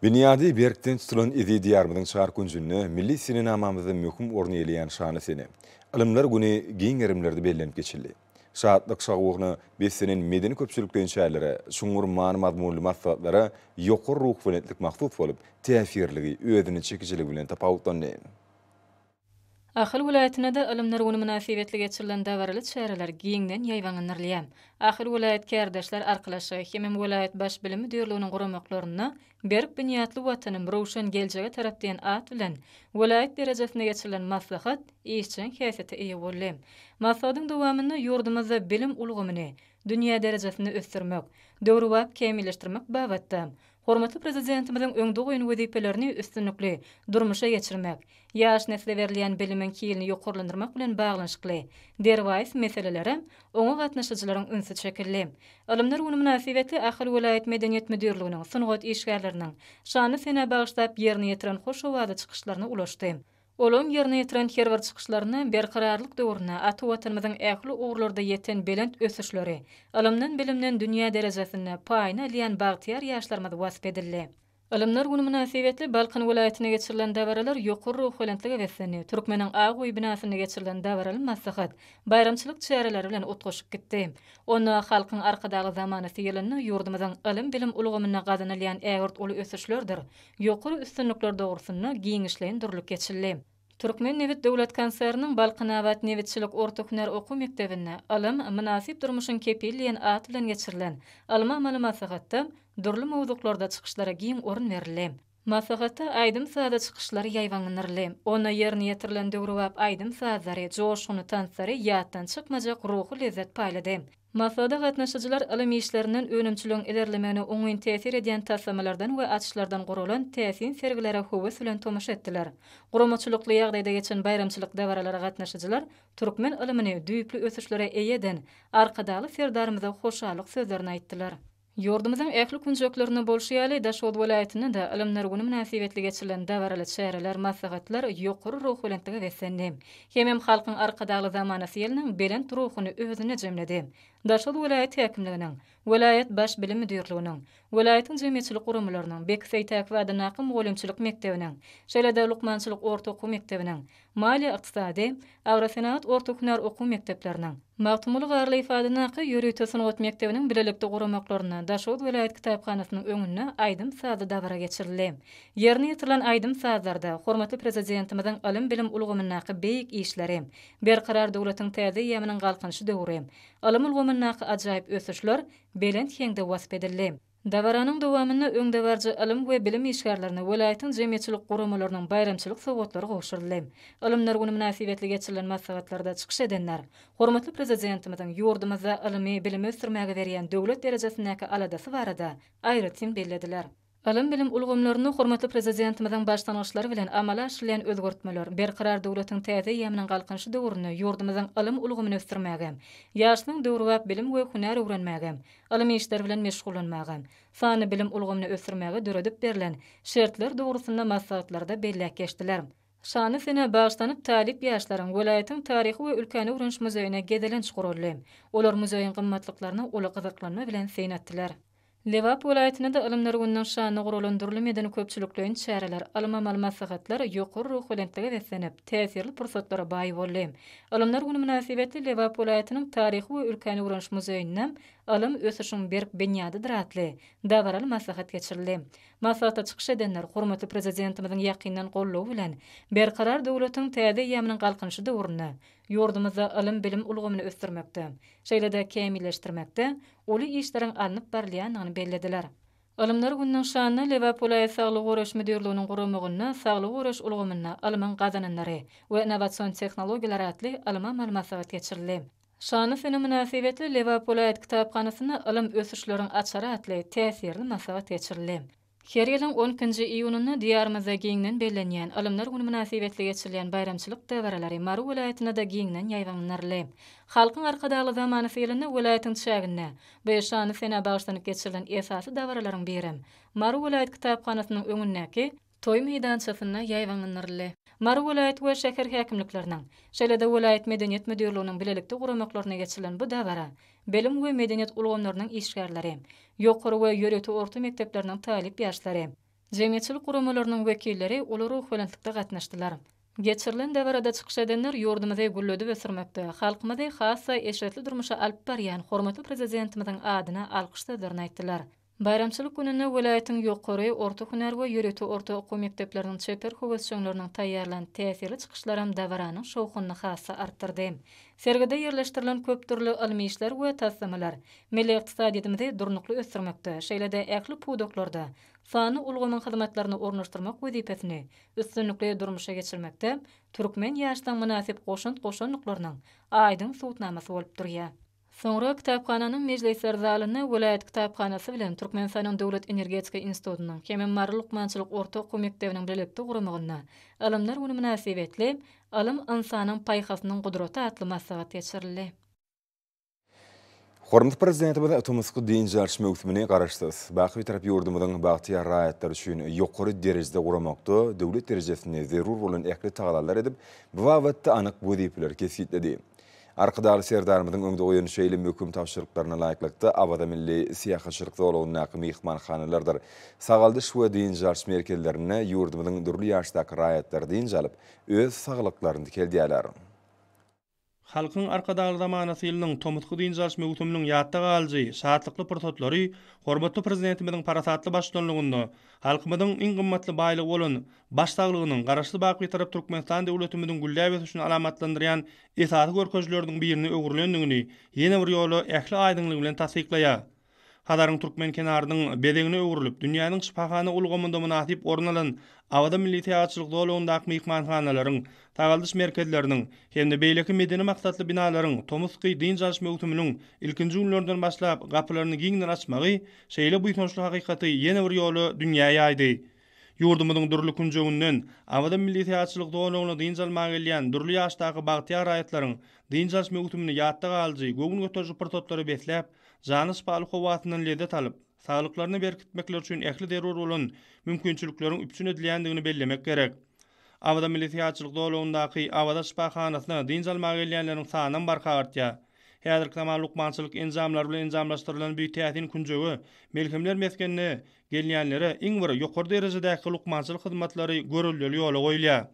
Binýady berkden tutulan eziz Diýarymyzyň çar künjünde milli senenamamyzda möhüm orun eýeleýän şanly sene, Ylymlar güni giň gerimlerde bellenip geçildi. Şatlyk-şagwugyna beslenen medeni-köpçülikleýin çärelere, çuňňur many-mazmunly maslahatlara ýokary ruhubelentlik mahsus bolup, täsirligi, özüne çekijiligi bilen tapawutlandy. Ahal welaýatynda-da Ylymlar güni mynasybetli geçirilen dabaraly çäreler giňden ýaýbaňlandyrylýar. Ahal welaýat kärdeşler arkalaşygy hemem welaýat Baş bilim müdirliginiň guramaklarynda Berk binýatly Watanym, röwşen geljege tarap diýen at bilen welaýat derejesinde geçirilen maslahat işjeň häsiýete eýe boldy. Maslahatyň dowamynda ýurdumyzda bilim ulgamyny dünýä derejesinde ösdürmek, döwrebap kämilleşdirmek babatda Hormatly Prezidentimiziň öňde goýan wezipelerini üstünlikli durmuşa geçirmek, ýaş nesle berilýän bilimiň hilini ýokarlandyrmak bilen baglanyşykly derwaýys meselelere oňa gatnaşyjylaryň ünsi çekildi. Ylymlar güni mynasybetli Ahal welaýat Medeniýet müdirliginiň sungat işgärleriniň şanly senä bagyşlap ýerine ýetiren hoş owazly çykyşlaryna ulaşdy. Olaryň ýerine ýetiren her bir çykyşlarynda Berkararlyk döwründe ata Watanymyzyň ähli ugurlarda ýeten belent ösüşleri, ylymdan-bilimden dünýä derejesinde paýyny alýan bagtyýar ýaşlarymyz wasp edildi. Ylymlar güni mynasybetli Balkan welaýatynda geçirilen dabaralar ýokary ruhubelentlige beslendi. Türkmeniň Ak öýi binasynda geçirilen dabaraly maslahat baýramçylyk çäreleri bilen utgaşyp gitdi. Onda Halkyň Arkadagly zamanasy ýylynda ýurdumyzyň ylym-bilim ulgamynda gazanylýan ägirt uly ösüşlerdir ýokary üstünlikler dogrusynda giňişleýin durlup geçildi. Türkmennebit döwlet konserniniň Balkanabat nebitçilik orta hünär okuw mekdebinde Ylym, mynasyp durmuşyň kepili diýen at bilen geçirilen ylmy-amaly maslahatda dürli mowzuklarda çykyşlara giň orun berildi. Maslahatda aýdym-sazly çykyşlar ýaýbaňlandyryldy. Onda ýerine ýetirilen döwrebap aýdym-sazlary, joşgunly tanslary ýatdan çykmajak ruhy lezzet paýlady. Maslahata gatnaşyjylar ylym işlerinden önümçiligiň ilerlemegine oňyn täsir edýän taslamalardan we açyşlardan guralan täsin sergilere höwes bilen tomaşa etdiler. Guramaçylykly ýagdaýda geçen baýramçylyk dabaralara gatnaşyjylar türkmen ylymyny düýpli ösüşlere eýe eden Arkadagly Serdarymyza hoşallyk sözlerini aýtdylar. Ýurdumyzyň ähli künjeklerinde bolşy ýaly, Daşoguz welaýatynda-da Ylymlar güni mynasybetli geçirilen dabaraly çäreler, maslahatlar ýokary ruhubelentlige beslendi. Hemem Halkyň Arkadagly zamanasy ýylynyň belent ruhuny özünde jemledi. Daşoguz welaýat häkimliginiň, welaýat Baş bilim müdirliginiň, welaýatyň jemgyýetçilik guramalarynyň, Beki Seýtäkow adyndaky mugallymçylyk mekdebiniň, şeýle-de lukmançylyk orta okuw mekdebiniň, maliýe-ykdysady, agrosenagat orta hünär okuw mekdepleriniň, Magtymguly Garlyýew adyndaky ýörite sungat mekdebiniň bilelikde guramaklarynda Daşoguz welaýat kitaphanasynyň öňünde aýdym-sazly dabara geçirildi. Ýerine ýetirilen aýdym-sazlarda hormatly Prezidentimiziň ylym-bilim ulgamyndaky beýik işleri, Berkarar döwletiň täze eýýamynyň Galkynyşy döwri, ylym ulgamyndaky ajaýyp ösüşler belent heňde wasp edildi. Dabaranyň dowamynda öňdebaryjy ylym we bilim işgärlerine welaýatyň jemgyýetçilik guramalarynyň baýramçylyk sowgatlary gowşuryldy. Ylymlar güni mynasybetli geçirilen maslahatlarda çykyş edenler hormatly Prezidentimiziň ýurdumyzda ylymy, bilimi ösdürmäge berýän döwlet derejesindäki aladasy barada aýratyn bellediler. Ylym-bilim ulgamlarynda hormatly Prezidentimiziň başlangyçlary bilen amala aşyrylýan özgertmeler Berkarar döwletiň täze eýýamynyň Galkynyşy döwründe ýurdumyzyň ylym ulgamyny ösdürmäge, ýaşlaryň döwrebap bilim we hünär öwrenmäge, ylym işleri bilen meşgullanmaga, sanly bilim ulgamyny ösdürmäge döredip berlen şertler dogrusynda maslahatlarda belläp geçdiler. Şanly senä bagyşlanyp talyp ýaşlaryň welaýatyň Taryhy we ülkäni öwreniş muzeýine gezelenç guraldy. Olar muzeýiň gymmatlyklaryna uly gyzyklanma bilen syn etdiler. Lebap welaýatynda-da Ylymlar gününiň şanyna guralan dürli medeni-köpçülikleýin çäreler, ylym-amaly maslahatlar ýokary ruhubelentlige beslenip, täsirli pursatlara baý boldy. Ylymlar güni mynasybetli Lebap welaýatynyň Taryhy we ülkäni öwreniş muzeýinde Ylym, ösüşiň berk binýadydyr atly dabaraly maslahat geçirildi. Maslahatda çykyş edenler hormatly Prezidentimiziň ýakyndan goldawy bilen Berkarar döwletiň täze eýýamynyň Galkynyşy döwründe ýurdumyzda ylym-bilim ulgamyny ösdürmekde, şeýle-de kämilleşdirmekde uly işleriň alnyp barylýandygyny bellediler. Ylymlar gününiň şanyna Lebap welaýat Saglygy goraýyş müdirliginiň guramagynda Saglygy goraýyş ulgamynda ylmyň gazananlary we innowasion tehnologiýalar atly ylmy-amaly maslahat geçirildi. Şanly sene mynasybetli Lebap welaýat kitaphanasynda Ylym, ösüşleriň açary atly täsirli maslahat geçirildi. Her ýylyň on ikinji iýunynda Diýarymyzda giňden bellenýän Ylymlar güni mynasybetli geçirilýän baýramçylyk dabaralary Mary welaýatynda-da giňden ýaýbaňlandyryldy. Halkyň Arkadagly zamanasy ýylynda welaýatyň çäginde bu şanly senä bagyşlanyp geçirilen esasy dabaralaryň birem Mary welaýat kitaphanasynyň öňündäki toý meýdançasynda ýaýbaňlandyryldy. Mary welaýat we şäher häkimlikleriniň, şeýle-de welaýat medeniýet müdirliginiň bilelikde guramaklarynda geçirilen bu dabara bilim we medeniýet ulgamlarynyň işgärleri, ýokary we ýörite orta mekdepleriniň talyp ýaşlary, jemgyýetçilik guramalarynyň wekilleri uly ruhubelentlikde gatnaşdylar. Geçirilen dabarada çykyş edenler ýurdumyzy gülledip ösdürmekde, halkymyzy has-da eşretli durmuşa alyp barýan hormatly Prezidentimiziň adyna alkyş sözlerini aýtdylar. Baýramçylyk gününde welaýatyň ýokary, orta hünär we ýörite orta okuw mekdepleriniň çeper höwesjeňleriniň taýýarlan täsirli çykyşlaram dabaranyň şowhunyny has-da artdyrdy. Sergide ýerleşdirilen köp dürli ylmy işler we taslamalar milli ykdysadyýetimizi durnukly ösdürmekde, şeýle-de ähli pudaklarda sanly ulgamyň hyzmatlaryny ornaşdyrmak wezipesini üstünlikli durmuşa geçirmekde türkmen ýaşlaryň mynasyp goşant goşandyklarynyň aýdyň subutnamasy bolup durýar. Soňra kitaphananyň mejlisler zalynda welaýat kitaphanasy bilen Türkmenistanyň Döwlet energetika institutynyň hemem Mary lukmançylyk orta okuw mekdebiniň bilelikde guramagynda Ylymlar güni mynasybetli Ylym ynsanyň paýhasynyň gudraty atly maslahat geçirildi. Hormatly Prezidentimiz tomusky dynç alyş möwsümini Garaşsyz, baky Bitarap ýurdumyzyň bagtyýar raýatlary üçin ýokary derejede guramakda döwlet derejesinde zerur bolan ähli tagallalary edip, bu babatda anyk wezipeleri kesgitledi. Arkadagly Serdarymyzyň öňde goýan şeýle möhüm tabşyryklaryna laýyklykda, Awaza milli syýahatçylyk zolagyndaky myhmanhanalardyr sagaldyş we dynç alyş merkezlerinde ýurdumyzyň dürli ýaşdaky raýatlary dynç alyp, öz saglyklaryny dikeldýärler. Halkyň Arkadagly zamanasy ýylynyň tomusky dynç alyş möwsüminiň ýatda galyjy, şatlykly pursatlary hormatly Prezidentimiziň parasatly baştutanlygynda halkymyzyň iň gymmatly baýlygy bolan Baş saglygynyň Garaşsyz baky Bitarap Türkmenistan döwletimiziň gülläp ösüşini alamatlandyrýan esasy görkezijileriniň birine öwrülendigini ýene bir ýola ähli aýdyňlygy bilen tassyklaýar. Hazaryň türkmen kenarynyň bezegine öwrülip, dünýäniň şypahana ulgamynda mynasyp orun alan Awaza milli syýahatçylyk zolagyndaky myhmanhanalaryň, sagaldyş merkezleriniň hem-de beýleki medeni maksatly binalaryň tomusky dynç alyş möwsüminiň ilkinji günlerinden başlap gapylaryny giňden açmagy şeýle buýsançly hakykaty ýene bir ýola dünýä ýaýdy. Ýurdumyzyň dürli künjeginden Awaza milli syýahatçylyk zolagyna dynç almaga gelýän dürli ýaşdaky bagtyýar raýatlaryň dynç alyş möwsümini ýatda galyjy, göwün göteriji pursatlara besläp, jana şypaly howasyndan lezzet alyp, saglyklaryny berkitmekleri üçin ähli zerur bolan mümkinçilikleriň üpjün edilýändigini bellemek gerek. Awaza milli syýahatçylyk zolagyndaky Awaza şypahanasyna dynç almaga gelýänleriň sanam barha artýar. Häzirki zaman lukmançylyk enjamlary bilen enjamlaşdyrylan bu täsin künjege Melhemler mesgenine Gelýänlere iň bir ýokary derejedäki lukmançylyk hyzmatlary göreldeli ýola goýulýar.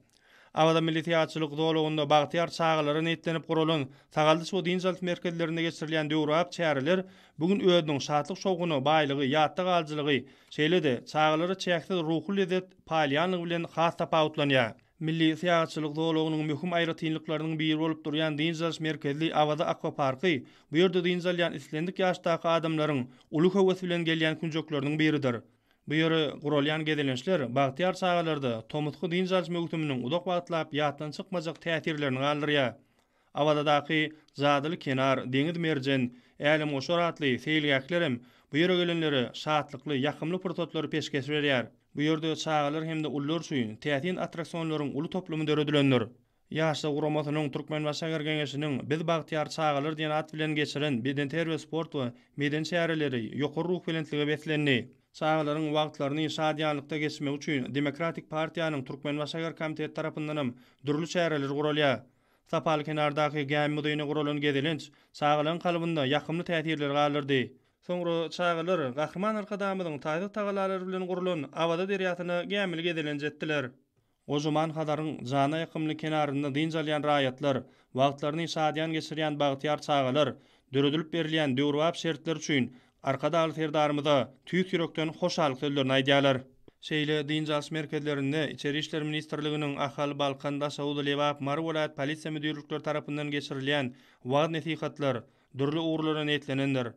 Awaza milli syýahatçylyk zolagynda bagtyýar çagalara niýetlenip guralan sagaldyş we dynç alyş merkezlerinde geçirilýän döwrebap çäreler bu gün özüniň şatlyk-şowhuny, baýlygy, ýatda galyjylygy, şeýle-de, çagalara çäksiz ruhy lezzet paýlaýanlygy bilen has tapawutlanýar. Milli syýahatçylyk zolagynyň möhüm aýratynlyklarynyň biri bolup durýan dynç alyş merkezli Awaza akwaparky bu ýerde dynç alýan islendik ýaşdaky adamlaryň uly höwes bilen gelýän künjekleriniň biridir. Bu ýere guralýan gezelençler bagtyýar çagalarda tomusky dynç alyş möwsüminiň uzak wagtlap ýatdan çykmajak täsirlerini galdyrýar. Awazadaky Jadyly kenar, Deňiz merjen, Älemgoşar atly seýilgählerem bu ýere gelenlere şatlykly, ýakymly pursatlary peşgeş berýär. Bu ýerde çagalar hem-de ulular üçin täsin attraksionlaryň uly toplumy döredilendir. Ýaşlar guramasynyň Türkmenbaşy şäher Geňeşiniň Biz bagtyýar çagalar diýen at bilen geçiren bedenterbiýe-sport we medeni çäreleri ýokary ruhubelentlige beslendi. Çagalaryň wagtlaryny şadyýanlykda geçmegi üçin Demokratik partiýanyň Türkmenbaşy şäher komiteti tarapyndanam dürli çäreler guralýar. Sapaly kenardaky gämi muzeýine guralan gezelenç çagalaryň kalbynda ýakymly täsirleri galdyrdy. Soňra çagalar Gahryman Arkadagymyzyň taýsyz tagallalary bilen gurlan Awaza derýasyna gämili gezelenç etdiler. Gojaman Hazaryň jana ýakymly kenarynda dynç alýan raýatlar, wagtlaryny şadyýan geçirýän bagtyýar çagalar döredilip berilýän döwrebap şertler üçin Arkadagly Serdarymyza tüýs ýürekden hoşallyk sözlerini aýdýarlar. Şeýle dynç alyş merkezlerinde Içeri işler ministrliginiň Ahal, Balkan, Daşoguz, Lebap, Mary welaýat polisiýa müdirlikleri tarapyndan geçirilýän wagyz-nesihatlar dürli ugurlara niýetlenendir.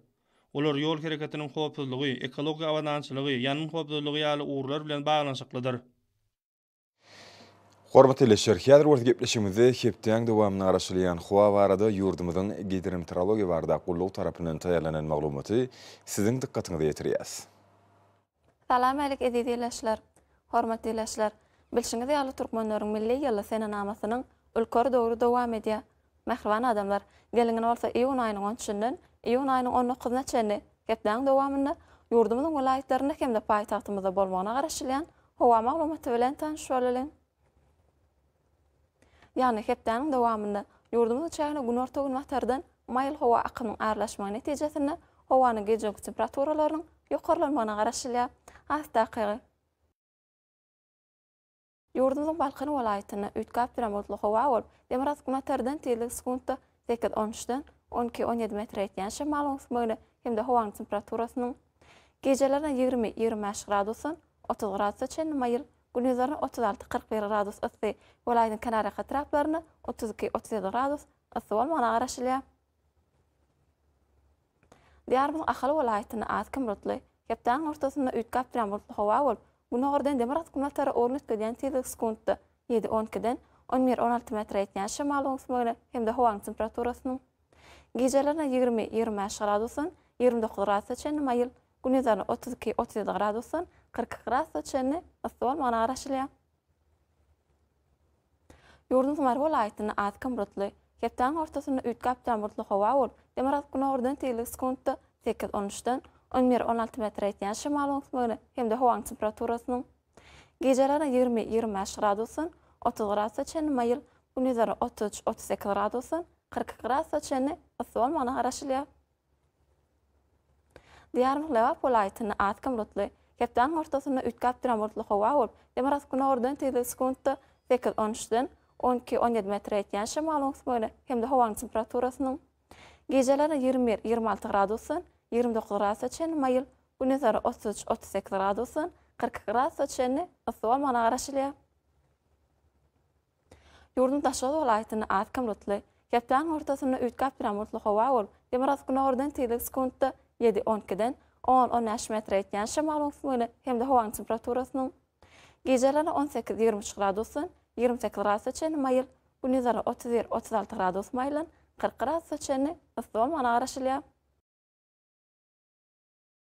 Olar ýol hereketiniň howpsuzlygy, ekologiýa abadançylygy, ýangyn howpsuzlygy ýaly ugurlar bilen baglanyşyklydyr. Hormatly ildeşler, häzir bolsa gepleşigimizde hepdäň dowamynda garaşylýan howa barada ýurdumyzyň Gidrometeorologiýa baradaky gullugy tarapyndan taýýarlanan maglumaty siziň dykgatyňyza ýetirýäs. Salam älik eziz ildeşler! Hormatly ildeşler! Bilşiňiz ýaly türkmenleriň milli ýyly senenamasynyň ülker döwri dowam edýär. Mähriban adamlar, geliň indi bolsa iýun aýynyň on üçünden iýun aýynyň on dokuzyna çenli hepdäniň dowamynda ýurdumyzyň welaýatlarynda hem-de paýtagtymyzda bolmagyna garaşylýan howa maglumaty bilen tanyş bolalyň. Ýagny hepdäniň dowamynda ýurdumyzyň çägine günorta-günbatardan maýyl howa akymyň aralaşmagy netijesinde howanyň gijeki temperaturalarynyň ýokarlanmagyna garaşylýar. Has takygy. Ýurdumyzyň Balkan welaýatynda üýtgäp duran bulutly howa bolup, demirgazyk-günbatardan tizligi sekuntda sekiz, on üçden on iki, on ýedi metre ýetýän şemalyň öwüsmegine hem-de howanyň temperaturasynyň gijelerine 20, 25 gradusdan 30 gradusa çenli maýyl, gündizlerine 36, 41 gradus yssy, welaýatyň kenarýaka etraplarynda 32, 37 gradus yssy bolmagyna garaşylýar. Diýarymyzyň Ahal welaýatynda az-kem bulutly, hepdäniň ortasynda üýtgäp durýan bulutly howa bolup, gündogardan demirgazyk-günbatara ugrun üýtgedýän tizligi sekuntda ýedi, on ikiden on bir, on alty metre ýetýän şemalyň öwüsmegine hem-de howanyň temperaturasynyň gijelerine 20, 25 gradusdan 29 gradusa çenli maýyl, gündizlerine 32, 37 gradusdan 42 gradusa çenli yssy bolmagyna garaşylýar. Ýurdumyzyň Mary welaýatynda az-kem bulutly, hepdäniň ortasynda üýtgäp duran bulutly howa bolup, demirgazyk-günordan tizligi sekuntda sekiz, on üçden on bir, on alty metre ýetýän şemalyň öwüsmegine hem-de howanyň temperaturasynyň gijelerine 20, 25 gradusdan 30 gradusa çenli maýyl, gündizlerine 33, 38 gradusdan 42 gradusa çenli yssy bolmagyna garaşylýar. Diýarymyzyň Lebap welaýatynda az-kem bulutly, hepdäniň ortasynda üýtgäp duran bulutly howa bolup, demirgazyk-günordan tizligi sekuntda sekiz, on üçden on iki, on ýedi metre ýetýän şemalyň öwüsmegine hem-de howanyň temperaturasynyň gijelerine 21, 26 gradusdan 29 gradusa çenli maýyl, gündizleri 33, 38 gradusdan 42 gradusa çenli yssy bolmagyna garaşylýar. Ýurduň Daşoguz welaýatynda az-kem bulutly, hepdäniň ortasynda üýtgäp duran bulutly howa bolup, demirgazyk-günordan tizligi sekuntda ýedi, on ikiden on, on bäş metre ýetýän şemalyň öwüsmegine hem-de howanyň temperaturasynyň gijelerine 18, 23 gradusdan 28 gradusa çenli maýyl, gündizlerine 31, 36 gradus maýyldan 40 gradusa çenli yssy bolmagyna garaşylýar.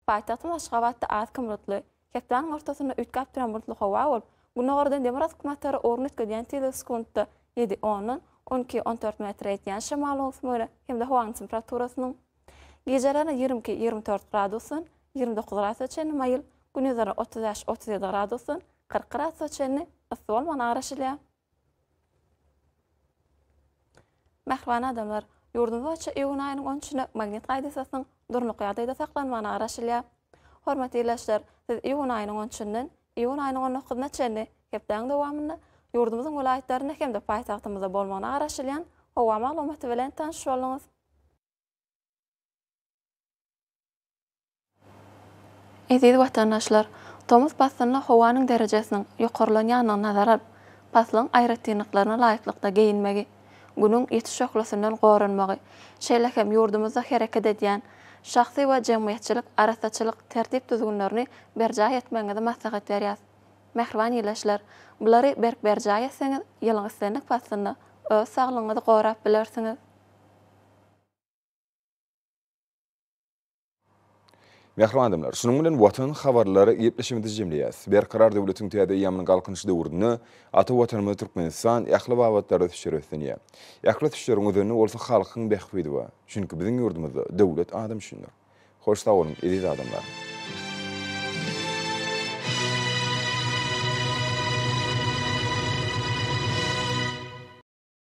Paýtagtymyz Aşgabatda az-kem bulutly, hepdäniň ortasynda üýtgäp duran bulutly howa bolup, gündogardan demirgazyk-günbatara ugrun üýtgedýän tizligi sekuntda ýedi, ondan on iki, on dört metre ýetýän şemalyň öwüsmegine hem-de howanyň temperaturasynyň gijelerine 22, 24 gradusdan 29 gradusa çenli maýyl, gündizlerine 35, 37 gradusdan 40 gradusa çenli yssy bolmagyna garaşylýar. Mähriban adamlar, ýurdumyz boýunça iýun aýynyň on üçüne magnit gaýdysasynyň durnukly ýagdaýda saklanmagyna garaşylýar. Hormatly ildeşler, siz iýun aýynyň on üçünden iýun aýynyň on dokuzyna çenli hepdäniň dowamynda. Ýurdumyzyň welaýatlarynda hem-de paýtagtymyzda bolmagyna garaşylýan howa maglumaty bilen tanyş bolduňyz. Eziz watandaşlar! Tomus paslynda howanyň derejesiniň ýokarlanýandygyny nazara alyp, paslyň aýratynlyklaryna laýyklykda geýinmegi, Günüň ýiti şöhlesinden goranmagy, şeýle hem ýurdumyzda hereket edýän şahsy we jemgyýetçilik arassaçylyk tertip-düzgünlerini berjaý etmegiňizi maslahat berýäs. Mähriban ildeşler, bulary berk berjaý etseňiz, ýylyň islendik paslynda öz saglygyňyzy gorap bilersiňiz. Mähriban adamlar, şunuň bilen Watan habarlary gepleşigimizi jemleýäris. Berkarar döwletiň täze eýýamynyň Galkynyşy döwründe ata Watanymyz Türkmenistan ähli babatlarda ösüşlere beslenýär. Ähli ösüşleriň özeninde bolsa halkyň bähbidi bar. Çünki biziň ýurdumyzda döwlet adam üçindir. Hoş sag boluň, eziz adamlar!